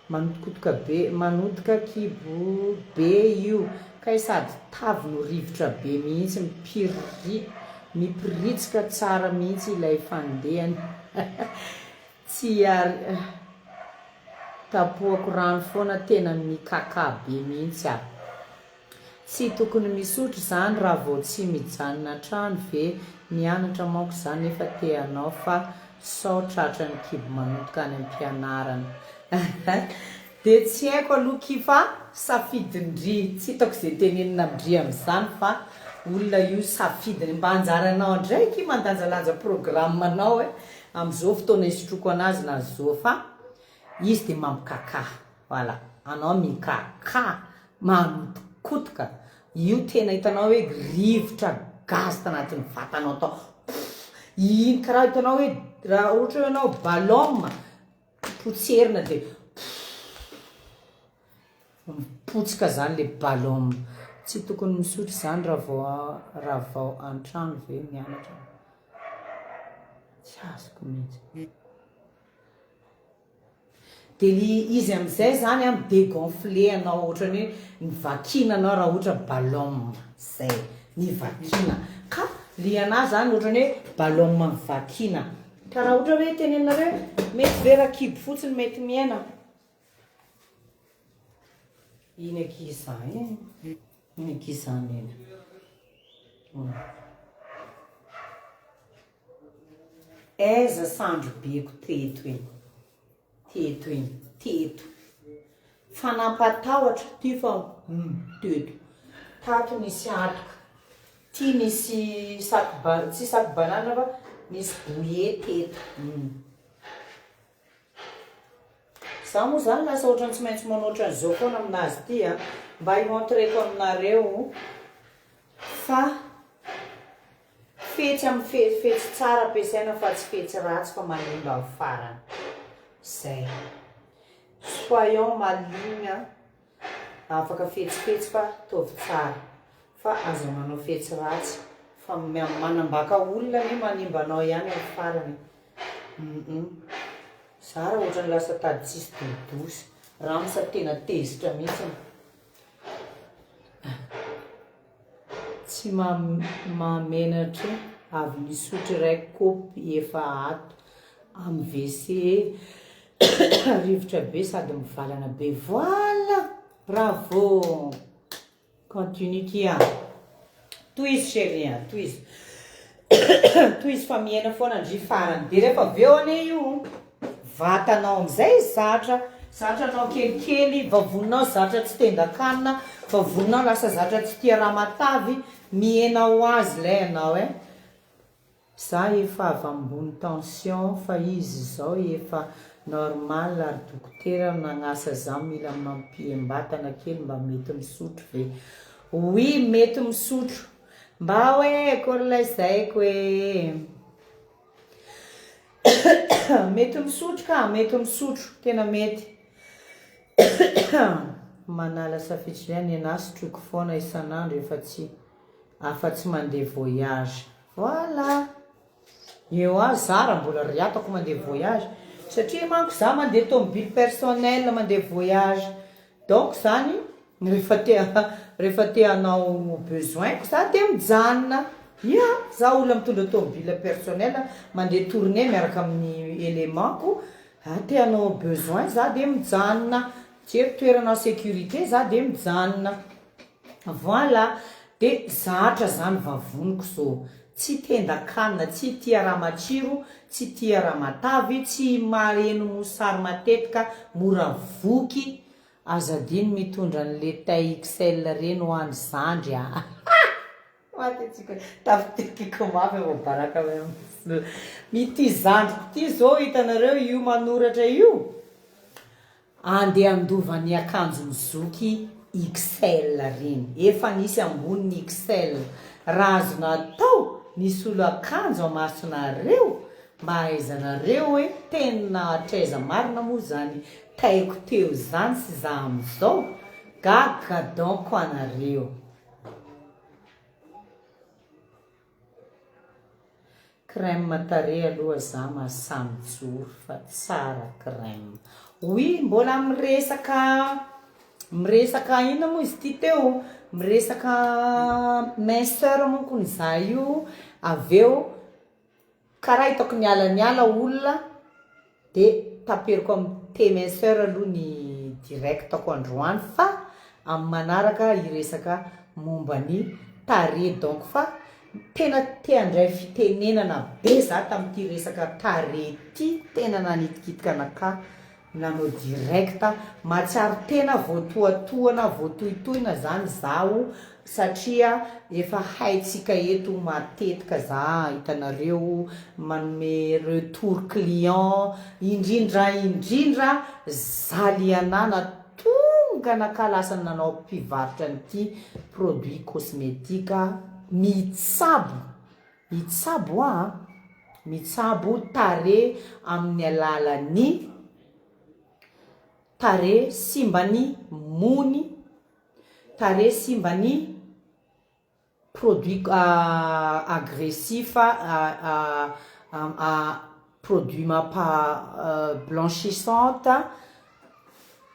A: manotokotoka be manotika kibo be io kay sady tavy no rivotra be mihitsy mipiri mipiritsika tsara mihitsy ilay fandehany tsy ary tapohako rano foana tena mikaka be mihitsy aho. Tsy tokony misotro zany raha vao tsy mijanona an-trano ve mianatra manko za nefa te hanao fa sao tratran'ny kibo manotoka any am-pianarana de tsy haiko aloha ki fa safidin-dry tsy hitako ze tenenina amin-dry amin'izany fa olona io safidiny mba anjaranao ndray ki mandanjalanja programme anao e amin'izao fotoana isotroako anazy na zao fa izy de mampikakà Voilà, anao mikaka, manotokotoka, io tena hitanao hoe rivotra gaz tanatin'ny vatanao tao, pff, iny karaha hitanao hoe raha ohatra hoe anao ballon potserina de pff, mipotsika zany le ballon, tsy tokony misotro zany raha vao raha vao an-trano ve mianatra, tsy azoko mihitsy. Dia ny izy amin'izay zany an mi-degonfler anao ohatran'ny hoe nivakiana anao raha ohatra ballon zay, nivakiana. Ka le anah zany ohatran'ny hoe ballon mivakiana. Ka raha ohatra hoe teneninareo hoe mety ve raha kibo fotsiny mety mihena? Iny akia izany e, iny akia izany iny. Aiza sandribeko teto iny, teto iny, teto. Fa nampatahotra ty fa. Hum, teto. Tato nisy hatoka. Ty nisy sac ba, tsy sac banane fa nisy bouillet teto. Hum. Za moa zany lasa ohatran'ny tsy maintsy manao ohatran'izao foana aminazy ty a. Mba hi-montreko aminareo fa fetsy amin'ny fe, fetsy tsara ampiasaina fa tsy fetsy ratsy fa manimba amin'ny farany. Zay. Soyons maligne. Afaka fetsifetsy fa ataovy tsara fa aza manao fetsy ratsy fa manambaka olona anie manimba anao ihany amin'ny farany e! Za raha ohatran'ny lasa tady tsisy dodosy ramsa tena tezitra mihitsiny. Tsy mahamenatra avy nisotro iray kaopy efa ato am WC rivotra be sady mivalana be voila! Bravo! Continue kia! Tohizo chérie a, tohizo. Tohizo fa mihena foana ndry farany. Dia rehefa avy eo anie io vatanao amin'izay zatra, zatra anao kelikely, vavoninao zatra tsy tendan-kanina, vavoninao lasa zatra tsy tia raha matavy, mihena ho azy ilay ianao eh. Za efa avy ambony tension fa izy zao efa normal ary dokotera nagnasa za mila mampihembatana kely mba mety misotro ve? Oui mety misotro mba hoe akory lazaiko e mety misotro ka mety misotro tena mety manala safitry nenahy sotroiko foana isan'andro efa tsy afa-tsy mandeha voyage. Voilà! Eo aho za raha mbola riatako mandeha voyage satria manko za mandeha tomobile personnel mandeha voyage donc zany rehefa te rehefa te hanao besoin ko za de mijanona ya za olona mitondra tomobile personnel mandeha tournée miaraka amin'ny élément ko te hanao besoin za de mijanona mijery toerana en sécurité za de mijanona. Voilà, de zatra zany vavoniko zô, tsy tendakanina, tsy tia raha matsiro, tsy tia raha matavy, tsy maheno mosary matetika, mora voky, aza adino mitondra anle taille XL reny ho any zandry a! Maty antsika, tafitekiko mafy vao baraka Ity zandriko ity zô hitanareo io manoratra io, Andeha handova ny akanjon'i zoky XL reny. Efa nisy amboniny XL. Raha azonao atao nisolo akanjo amasonareo mba ahaizanareo hoe tena hatraiza marina moa zany taiko teo zany sy za amizao. Gaga donc anareo. Crème tarehy aloha za mahasahy mijoro fa tsara crème. Oui mbola miresaka miresaka inona moa izy ity teo miresaka minceur manko ny za io avy eo karaha hitako niala niala olona de taperiko amin'ny thé minceur aloha ny direct-ko androany fa amin'ny manaraka hiresaka momba ny tarehy donc fa tena te handray fitenenana be za tamin'ity resaka tarehy ity tena nanitikitika anakahy nanao direct mahatsiaro tena voatohatohana voatohitohina zany zaho satria efa haitsika eto matetika za hitanareo manome retour client indrindra indrindra za lianana tonga naka lasa nanao mpivarotra an'ity produit cosmetique mitsabo mitsabo a mitsabo tarehy amin'ny alalan'ny tarehy simban'ny mony tarehy simba ny produit agressif produit mampa blanchissante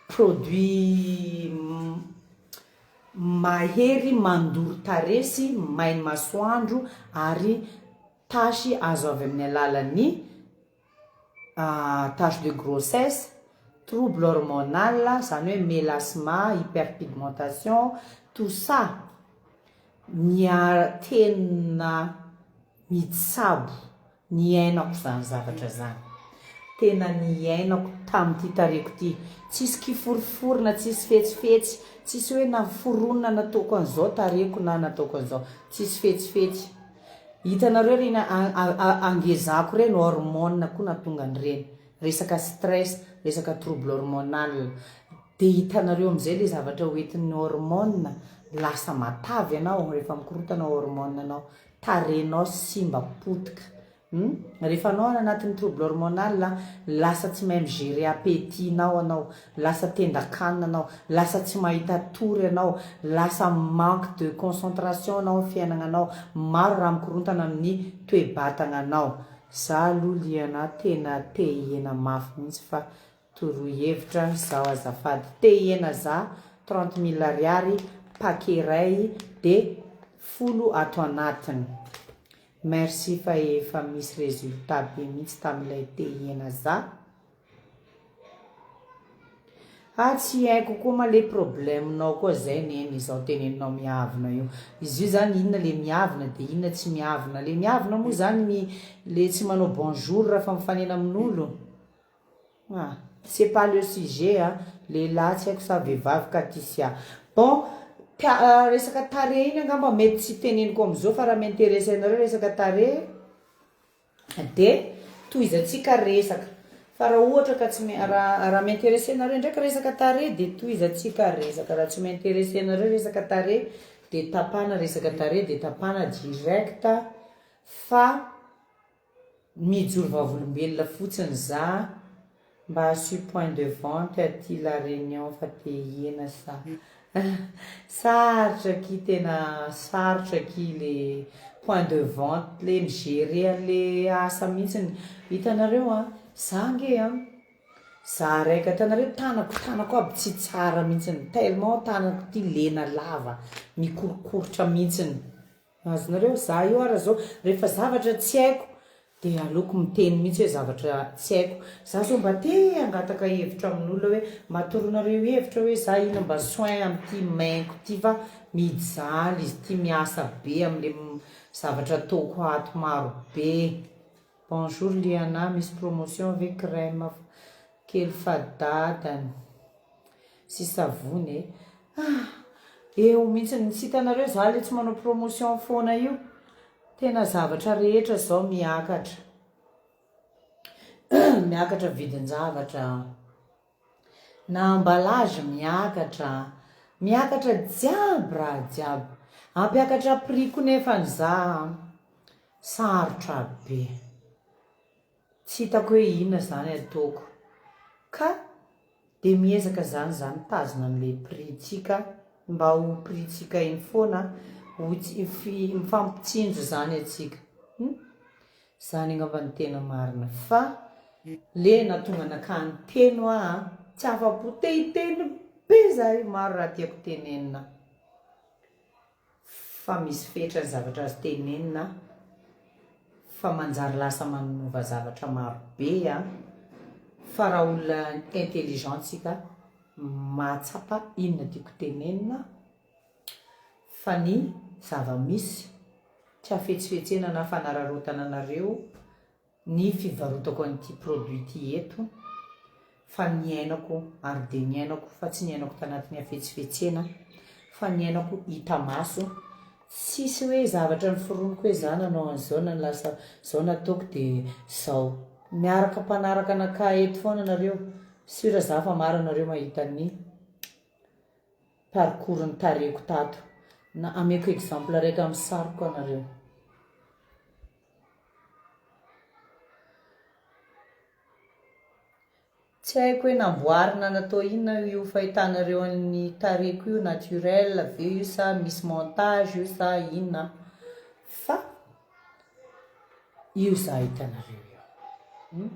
A: produit mahery mandoro tarehy sy mainy masoandro ary tasy azo avy amin'ny alalan'ny tache de grossesse, trouble hormonal, zany hoe melasma, hyperpigmentation, tout ça miara tena mitsabo ny ainako zany zavatra zany. tena niainako tamin'ity tarehiko ity. Tsisy kiforiforina, tsisy fetsifetsy, tsisy hoe naforonina nataoko an'izao tarehiko na nataoko an'izao. Tsisy fetsifetsy. Hitanareo ireny angezako ireny, hormone koa nahatonga an'ireny. Resaka stress, resaka trouble hormonal. Dia hitanareo amin'izay ilay zavatra hoentin'ny hormone, lasa matavy ianao rehefa mikorontana hormone anao, tarehinao simba potika. Hum, rehefa anao any anatin'ny trouble hormonal, lasa tsy mahay mi-gerer appétit nao anao, lasa tendan-kanina anao, lasa tsy mahita tory anao, lasa manque de concentration anao amin'ny fiainagnanao, maro raha mikorontana amin'ny toe-batagnanao. Za aloha liana tena te hihena mafy mihitsy fa Toroy hevitra zaho azafady. Te hihena za 30 mille ariary paquet iray de folo ato anatiny. Merci fa efa misy resultat be mihitsy tamin'ilay te hihena za. Ah tsy haiko koa ma le problème nao koa zay neny izao teneninao miavona io. Izy io zany inona le miavona de inona tsy miavona. Le miavona moa zany mi le tsy manao bonjour raha fa mifanena amin'olo. Ah, c'est pas le sujet a, lehilahy tsy haiko sa vehivavy ka Ticia. Bon, ka resaka tarehy iny angamba mety tsy teneniko amizao fa raha mi-interesse anareo resaka tarehy de tohizantsika resaka. Fa raha ohatra ka tsy raha raha mi-interesse anareo ndraiky resaka tarehy de tohizantsika resaka, raha tsy mi-interesse anareo resaka tarehy de tapahana resaka tarehy de tapahana direct fa Mijoro vavolombelona fotsiny za mba asio point de vente aty la réunion fa te hihena sa sarotra akia tena sarotra akia le point de vente le mi-gerer anle asa mihitsiny hitanareo an za ange an za raika hitanareo tanako tanako aby tsy tsara mihitsiny tellement tanako ty lena lava mikorokoritra mihitsiny Azonareo? Za io ara zao rehefa zavatra tsy haiko de aleoko miteny mihitsy hoe zavatra tsy haiko. Za zao mba te hangataka hevitra amin'olona hoe mba toronareo hevitra hoe za inona mba soin amin'ity main-ko ty fa mijaly izy ty miasa be amle zavatra ataoko ato maro be. Bonjour Liana, misy promotion ve crème kely fadadany sy savony e? Ah! Eo mihitsy ny tsy hitanareo za le tsy manao promotion foana io, tena zavatra rehetra zao miakatra, miakatra vidin-javatra, na emballage miakatra, miakatra jiaby raha jiaby, hampiakatra prix koa nefany za an, sarotra be, tsy hitako hoe inona zany ataoko, ka de miezaka zany za mitazona an'le prix tsika mba ho prix tsika iny foana, ho mifampitsinjo zany atsika, hum. Zany angamba no tena marina fa le nahatonga anakahy niteny hoa a, tsy afa-po te hiteny be za io, maro raha tiako tenenina fa misy fetra ny zavatra azo tenenina fa manjary lasa manova zavatra maro be a, fa raha olona intelligent tsika mahatsapa inona tiako tenenina fa ny zava-misy Tsy hafetsifetsena na fanararaotana anareo ny fivarotako an'ity produit ity eto fa niainako ary dia niainako fa tsy niainako tanatin'ny hafetsifetsena fa niainako hita maso, tsisy hoe zavatra noforoniko hoe za nanao an'izao na lasa zao nataoko dia zao. Miaraka mpanaraka anakahy eto foana nareo, sur za fa maro anareo mahita ny parcours ny tarehiko tato. Na ameko exemple raika amin'ny sariko anareo. Tsy haiko hoe namboarina natao inona io fahitanareo an'ny tarehiko io, naturel ve io sa misy montage io sa inona fa io za hitanareo io.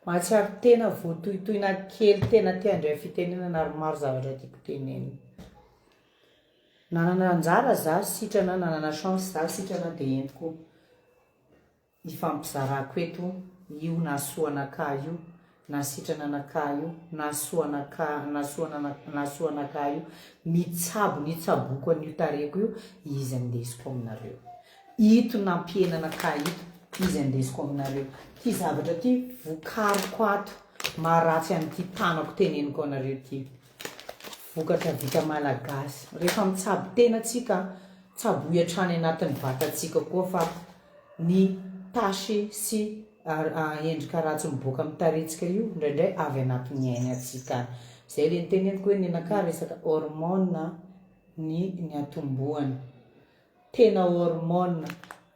A: Mahatsiaro tena voatohitohina kely tena te handray fitenenana ary maro zavatra tiako tenenina. Nanana anjara za sitrana, nanana chance za sitrana dia entiko hifampizarako eto io nahasoa anakahy io. Nahasitrana anakahy io, nahasoa anakahy, nahasoa nahasoa anakahy io, mitsabo nitsaboako an'io tarehiko io, izy andesiko aminareo. Ito nampihena anakahy ito, izy andesiko aminareo. Ty zavatra ty vokariko ato, maharatsy an'ity tanako teneniko anareo ty. Vokatra vita malagasy. Rehefa mitsabo tena tsika, tsaboy hatrany anatin'ny vatantsika koa fa ny tache sy endrika ratsy miboaka amin'ny tarehintsika io indraindray avy anatin'ny ainy antsika any. Zay le niteneniko hoe nenakahy resaka hormone ny niatombohany. Tena hormone.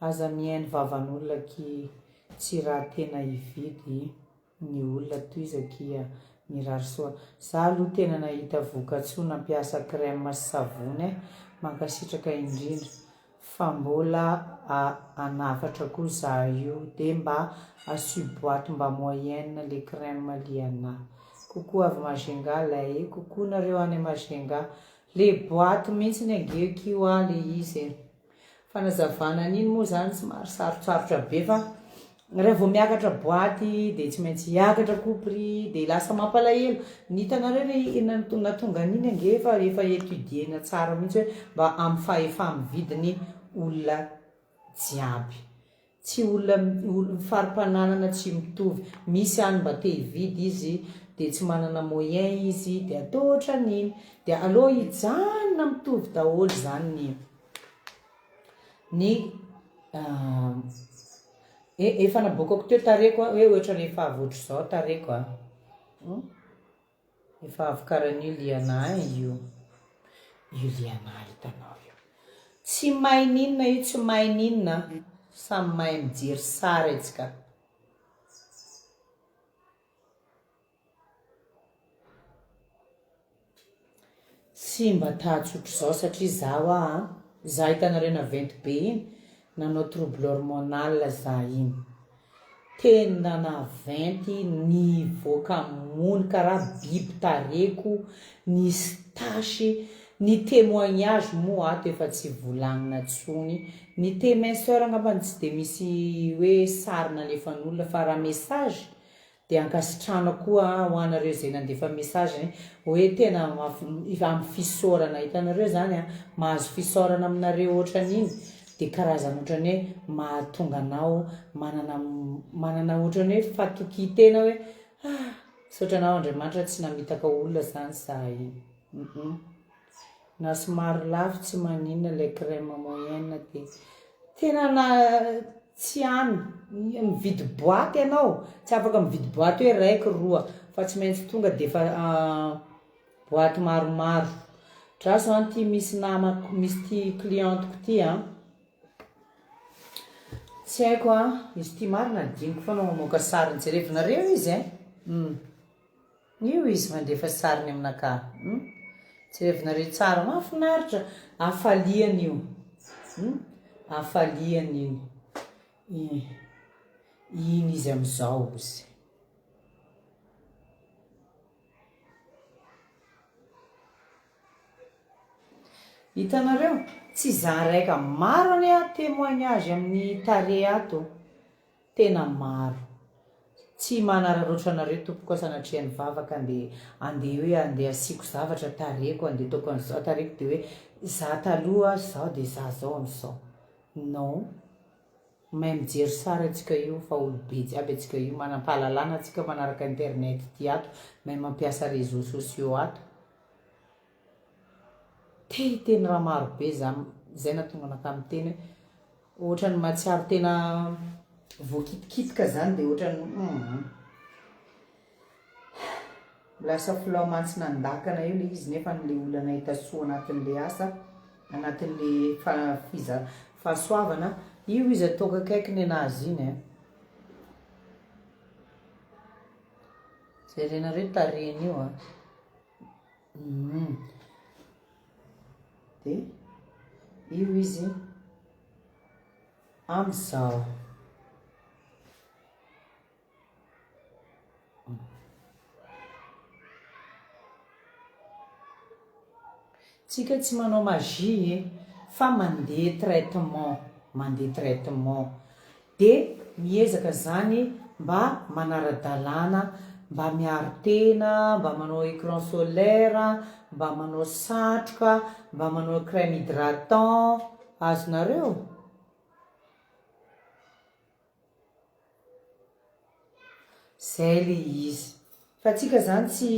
A: Aza mihaino vavan'olona akia tsy raha tena hividy ny olona tohizo akia mirary soa. Za aloha tena nahita vokatsoa nampiasa crème sy savony eh! Mankasitraka indrindra. Fa mbola hanafatra koa za io de mba asio boite mba moyenne le crème liana. Coucou avy Majunga lay e! Coucou nareo any Majunga. Le boite mihitsy ny ange kio a le izy e! Fanazavana an'iny moa zany somary sarotsarotra be fa raha vao miakatra boaty dia tsy maintsy hiakatra koa prix dia lasa mampalahelo. Ny hitanareo le nahatonga an'iny ange efa efa étudier-na tsara mihitsy hoe mba amin'ny fahefa-mividin'ny olona jiaby. Tsy olona olona fari-pananana tsy mitovy. Misy any mba te hividy izy dia tsy manana moyen izy dia atao ohatran'iny. Dia aleo hijanona mitovy daholo izany ny ny e efa naboakako teo tarehiko a, hoe ohatran'ny efa avy ohatr'izao tarehiko a. Efa avy karan'io liana ahy io. Io liana hitanao io. Tsy mahay n'inona io, tsy mahay n'inona. Samy mahay mijery sary antsika. Tsy mba tahatsotr'izao satria za hoa a, za hitanareo naventy be iny, nanao trouble hormonal za iny. Tena naventy nivoaka mony karaha biby tareko, nisy tache, ny témoignage moa ato efa tsy volagnina tsony, ny thé minceur angambany tsy de misy hoe sary nalefan'olona fa raha message Dia ankasitrahana koa ho anareo izay nandefa message hoe tena amin'ny fisaorana, hitanareo izany an, mahazo fisaorana aminareo ohatran'iny dia karazana ohatran'ny hoe mahatonga anao manana manana ohatran'ny hoe fatokian-tena hoe ah misaotra anao Andriamanitra tsy namitaka olona izany za iny. Na somary lafo tsy maninona ilay crème moyenne dia tena na tsy any mividy boite ianao tsy afaka mividy boite hoe raiky roa fa tsy maintsy tonga dia efa boite maromaro. Draso an ty misy namako misy ty clienteko ty an, tsy haiko an, izy ty marina adinoko foana mamoaka sariny jerevinareo izy e. Io izy mandefa sariny aminakahy hum jerevinareo tsara mahafinaritra hafaliana io hum hafaliana iny iny izy amizao ozy. Hitanareo? Tsy za raika maro anie aho témoignage amin'ny tarehy ato. Tena maro. Tsy manararaotra anareo tompoko aho sanatria ny vavaka andeha andeha hoe andeha asiako zavatra tarehiko andeha ataoko an'izao tarehiko dia hoe za taloha zao dia za zao amin'izao. Non. Mahay mijery sary antsika io fa olobe jiaby antsika io, manam-pahalalana antsika manaraka internet ity ato, mahay mampiasa réseaux sociaux ato. Te hiteny raha maro be za, zay nahatonga anakahy miteny hoe ohatran'ny mahatsiaro tena voakitikitika zany de ohatran'ny hum lasa filao mantsina an-dakana eo le izy nefa le olona nahita soa anatin'le asa, anatin'le fa- fahasoavana, io izy ataoko akaiky nenazy iny an. Jerenareo tarehiny io an. Humm. Dia io izy amin'izao. Tsika tsy manao magie e, fa mandeha traitement, mandeha traitement. Dia miezaka zany mba manara-dalàna. Mba miaro tena, mba manao écran solaire, mba manao satroka, mba manao crème hydratant, azonareo? Zay le izy. Fa tsika zany tsy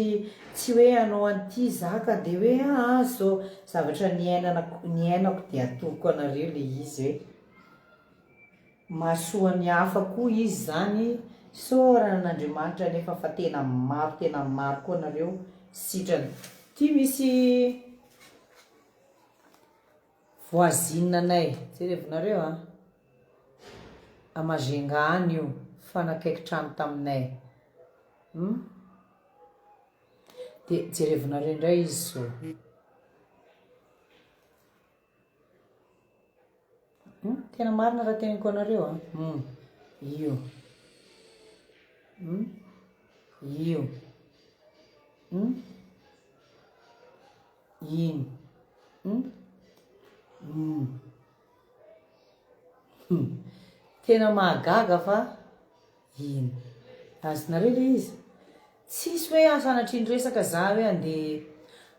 A: tsy hoe hanao an'ity za ka de hoe aa zao zavatra niainana niainako de atoroko anareo le izy hoe mahasoa ny hafa koa izy zany isaorana an'Andriamanitra nefa fa tena maro tena maro koa nareo sitrana. Ty misy Voisine anay, jerevonareo a! A Majunga any io, mifanakaiky trano taminay. Hum? Dia jerevonareo indray izy izao. Hum? Tena marina raha teneniko anareo a! Hum, io. Hum? Io. Hum? Iny. Hum. Hum. Hum. Tena mahagaga fa iny. Azonareo le izy? Tsisy hoe sanatria niresaka za hoe andeha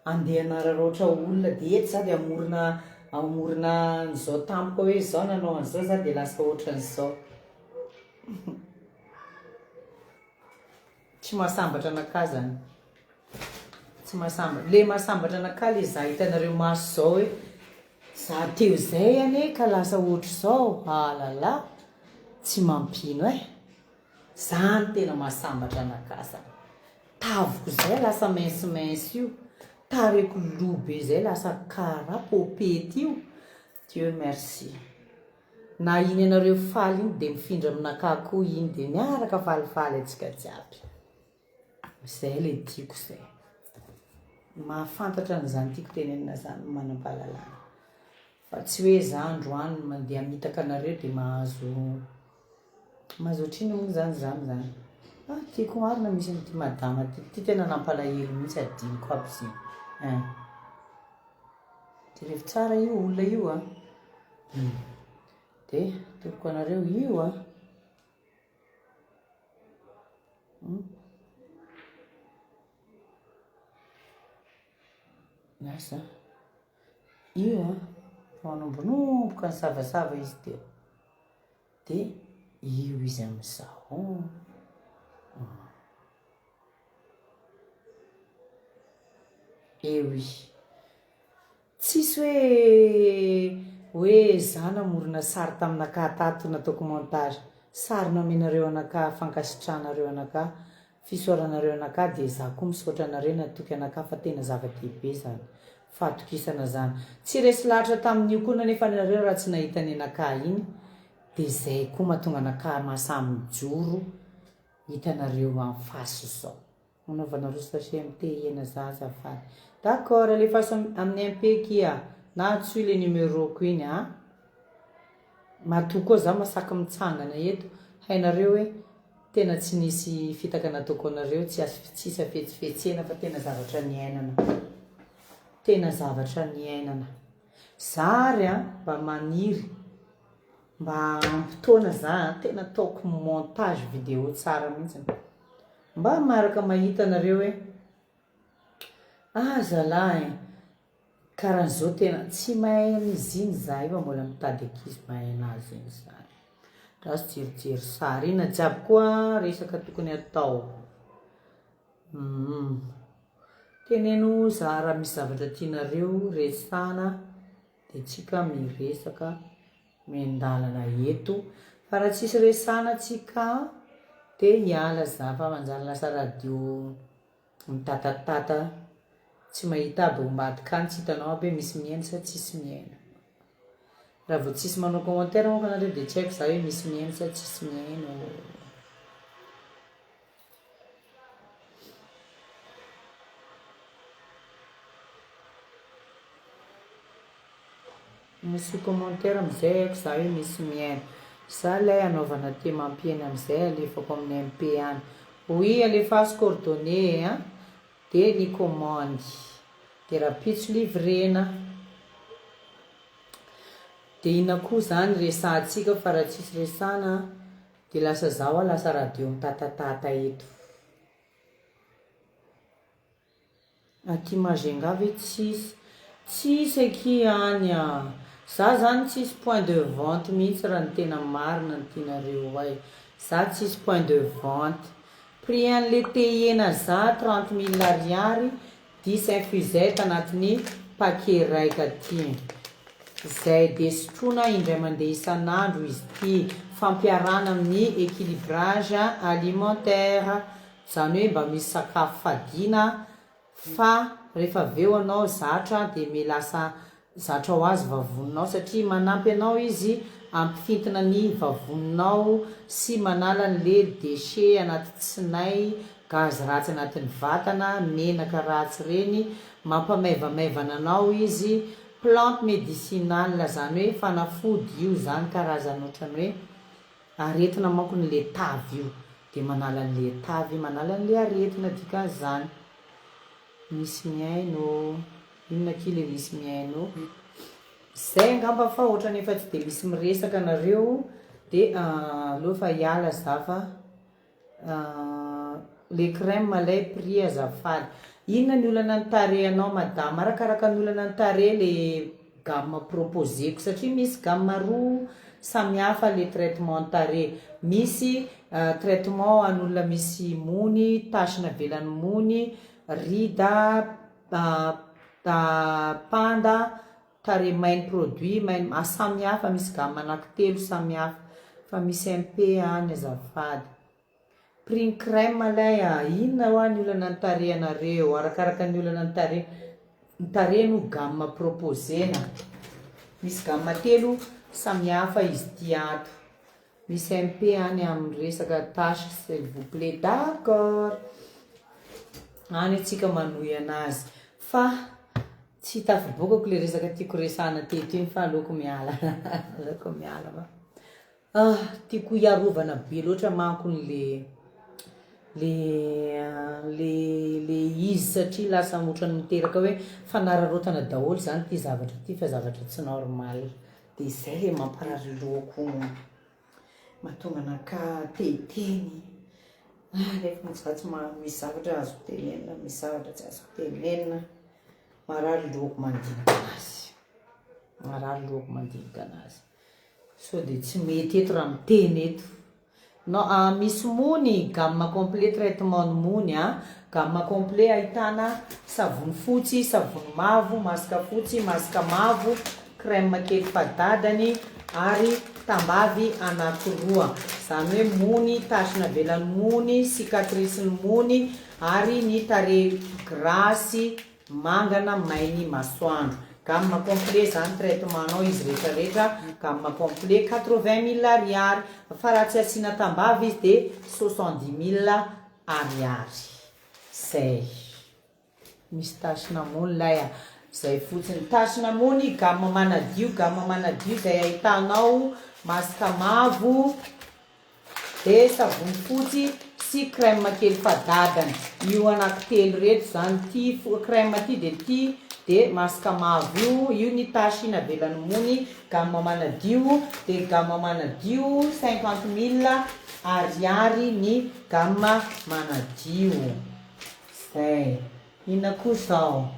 A: andeha hanararaotra olona de eto za de hamorona hamorona an'izao tampoka hoe zao nanao an'izao za de lasa ohatran'izao. Tsy mahasambatra anakahy zany. Tsy mahasambatra. Le mahasambatra anakahy le za hitanareo maso zao hoe za teo zay anie ka lasa ohatr'izao, ah la la, tsy mampino eh. Zany tena mahasambatra anakahy zany. Taviko zay lasa mince mince io, tarehiko lo be zay lasa karaha popety io, Dieu merci. Na iny anareo faly iny dia mifindra aminakahy koa iny dia miaraka falifaly antsika jiaby. Zay le tiako zay. Mahafantatra an'izany tiako tenenina zany ny manam-pahalalana. Fa tsy hoe za androany mandeha hamitaka anareo dia mahazo mahazo ohatrinona moa zany za amizany. Ah tiako marina misy an'ity madama ty, ty tena nampalahelo mihitsy adinoko aby izy io. Ein. Jerevo tsara io olona io a. Dia atoroko anareo io a. Lasa. Io a. Manombonomboka nisavasava izy teo. Dia io izy amin'izao. Eo i. Tsisy hoe hoe za namorona sary taminakahy tato nataoko montage. Sary nomenareo anakahy fankasitrahanareo anakahy, fisaoranareo anakahy dia za koa misaotra anareo natoky anakahy fa tena zava-dehibe zany fahatokisana zany. Tsy resy lahatra tamin'io koa nanefa nareo raha tsy nahita ny anakahy iny dia zay koa mahatonga anakahy mahasahy mijoro hitanareo en face zao. Anaovanareo sachet am thé hena za azafady. D'accord alefaso amin'ny MP kia na antsoy le numéro-ko iny a. Matoa koa za masaky mitsangana eto hainareo hoe tena tsy nisy fitaka nataoko anareo tsy tsisy hafetsifetsena fa tena zavatra niainana. Tena zavatra niainana. Za ary a mba maniry mba ampy taona za a tena ataoko montage vidéo tsara mihitsy. Mba miaraka mahita nareo hoe ah zalahy eh, karan'izao tena tsy mahay an'izy iny za io fa mbola mitady ankizy mahay anazy iny za. Raha jerijery sary ina jiaby koa resaka tokony atao. Humm. Teneno za raha misy zavatra tianareo resahana de tsika miresaka. Miandalana eto fa raha tsisy resahana tsika de hiala za fa manjary lasa radio mitatatata tsy mahita aby ao ambadika any tsy hitanao aby hoe misy mihaino sa tsisy mihaino. Raha vao tsisy manao commentaire manko nareo de tsy haiko za hoe misy mihaino sa tsisy mihaino. Misy commentaire amizay haiko za hoe misy mihaino. Za ilay hanaovana te mampihena amizay alefako amin'ny MP any. Oui alefaso coordonnées an, de ny commande. De rapitso livrena. De inona koa zany resahantsika fa raha tsisy resahana de lasa za hoa lasa radio mitatatata eto. Aty Majunga ve tsisy? Tsisy akia any a! Za zany tsisy point de vente mihitsy raha ny tena marina no tianareo hay. Za tsisy point de vente. Prix an'le tehena za 30 mille ariary, dix infusette anatin'ny paquet raika aty. Zay de sotroina indray mandeha isan'andro izy ity, fampiharana amin'ny équilibrage alimentaire. Zany hoe mba misy sakafo fadiana fa rehefa avy eo anao zatra de me lasa zatra ho azy vavoninao satria manampy anao izy ampifintina ny vavoninao sy manala ny le déchet anaty tsinay, gaz ratsy anatin'ny vatana, menaka ratsy reny, mampamaivamaivana anao izy, plante médicinale zany hoe fanafody io zany karazany otrany hoe Aretina manko ny le tavy io de manala anle tavy manala anle aretina dikan'izany. Misy mihaino ô. Inona akia le misy mihaino ô. Zay angamba fa otrany efa tsy de misy miresaka nareo de aleo fa hiala za fa Le crème alay prix azafady. Inona ny olana ny tarehinao madama? Arakaraka ny olana ny tarehy le gamme proposeko satria misy gamme roa samihafa le traitement ny tarehy. Misy traitement ho an'olona misy mony, tache navelan'ny mony, rida, panda, tarehy main produit main samihafa misy gamme anaky telo samihafa fa misy MP any azafady. Prix ny crème alay a! Inona hoa ny olana ny tarehinareo? Arakaraka ny olana ny tarehy ny tarehy no gamme proposena. Misy gamme telo samihafa izy ity ato. Misy MP any amin'ny resaka tache s'il vous plait. D'accord. Any atsika manohy anazy. Fa tsy tafibokako le resaka tiako resahana teto iny fa aleoko miala. Aleoko miala fa. Ah, tiako hiarovana be loatra manko ny le le le le izy satria lasa ohatran'ny miteraka hoe fanararaotana daholo zany ity zavatra ity fa zavatra tsy normal. Dia izay le mamparary lohako mahatonga anakahy te hiteny. Ah, nefa moa za tsy maha misy zavatra azoko tenenina, misy zavatra tsy azoko tenenina. Marary lohako mandinika anazy. Marary lohako mandinika anazy. Sao dia tsy mety eto raha miteny eto. Non, ah, misy mony, gamme complet traitement ny mony a. Gamme complet ahitana savony fotsy, savony mavo, masque fotsy, masque mavo, crème kely fadadany ary tambavy anakiroa. Izany hoe mony, tache navelan'ny mony, cicatrice ny mony ary ny tarehy gras sy Mangana mainy masoandro. Gamme complet zany traitement nao izy rehetra rehetra gamme complet 80 mille ariary fa raha tsy asiana tambavy izy de 70 mille ariary zay misy tache namony lay a zay fotsiny tache namony gamme manadio gamme manadio zay ahitanao masque mavo Dia savony fotsy sy crème kely fadadany. Io anaky telo ireto izany, ity crème ity dia ity dia masque mavo io, io ny tache navelan'ny mony, gamme manadio, dia gamme manadio cinquante mille ariary ny gamme manadio. Zay. Inona koa izao?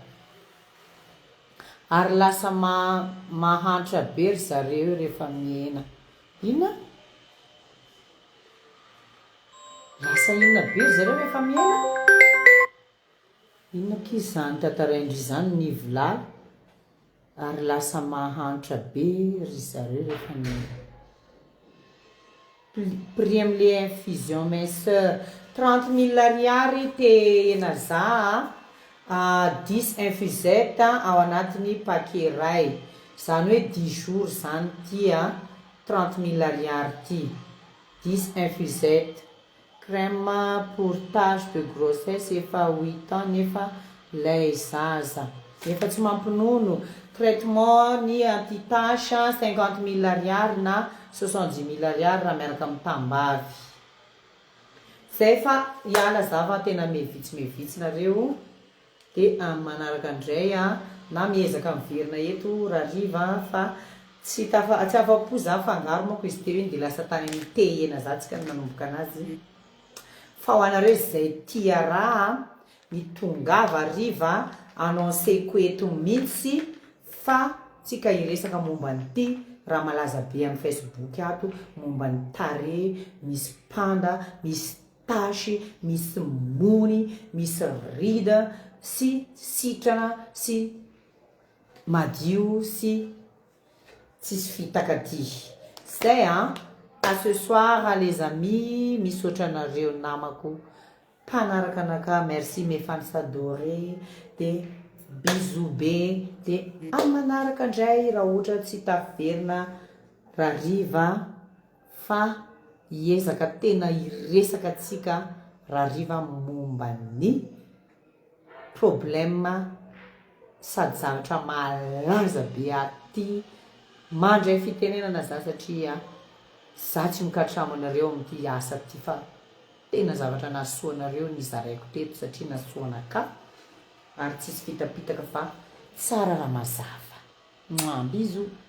A: Ary lasa mahantra be ry zareo rehefa mihena. Inona? Lasa inona be ry zareo rehefa mihena? Inona akia izany tantarain-dry izany Nivo lahy? Ary lasa mahantra be ry zareo rehefa mihena. Prix amle infusion minceur 30 mille ariary te-enaza a, dix infusette ao anatin'ny paquet iray. Zany hoe dix jours zany ty a, 30 mille ariary ty. Dix infusette. Crème pour tache de grossesse efa huit ans nefa lay zaza efa tsy mampinono. Traitement ny anti tache 50 mille ariary na 70 mille ariary raha miaraka amin'ny tambavy. Zay fa hiala za fa tena mevitsy mevitsy nareo de amin'ny manaraka ndray a na miezaka miverina eto rariva fa tsy tafa tsy afapo za fangaro manko izy teo iny de lasa tany amin'ny tehena za tsika no nanomboka anazy fa ho anareo zay tia raha. Mitongava hariva annonceko eto mitsy fa tsika hiresaka momba an'ity raha malaza be amin'ny facebook ato momba ny tarehy misy panda, misy tache, misy mony, misy ride sy sitrana sy madio sy tsisy fitaka ty. Zay an! À ce soir les amis, misaotra anareo namako Mpanaraka anakahy merci mes fans adorés de bisous be de am manaraka ndray raha ohatra tsy tafiverina rariva fa hiezaka tena hiresaka tsika rariva momba ny problème sady zavatra malaza be aty mandray fitenenana za satria za tsy mikatramo anareo amty asa ty fa Tena zavatra nahasoa anareo ny zaraiko teto satria nahasoa anakahy ary tsisy fitapitaka fa tsara raha mazava. Mwah bisous.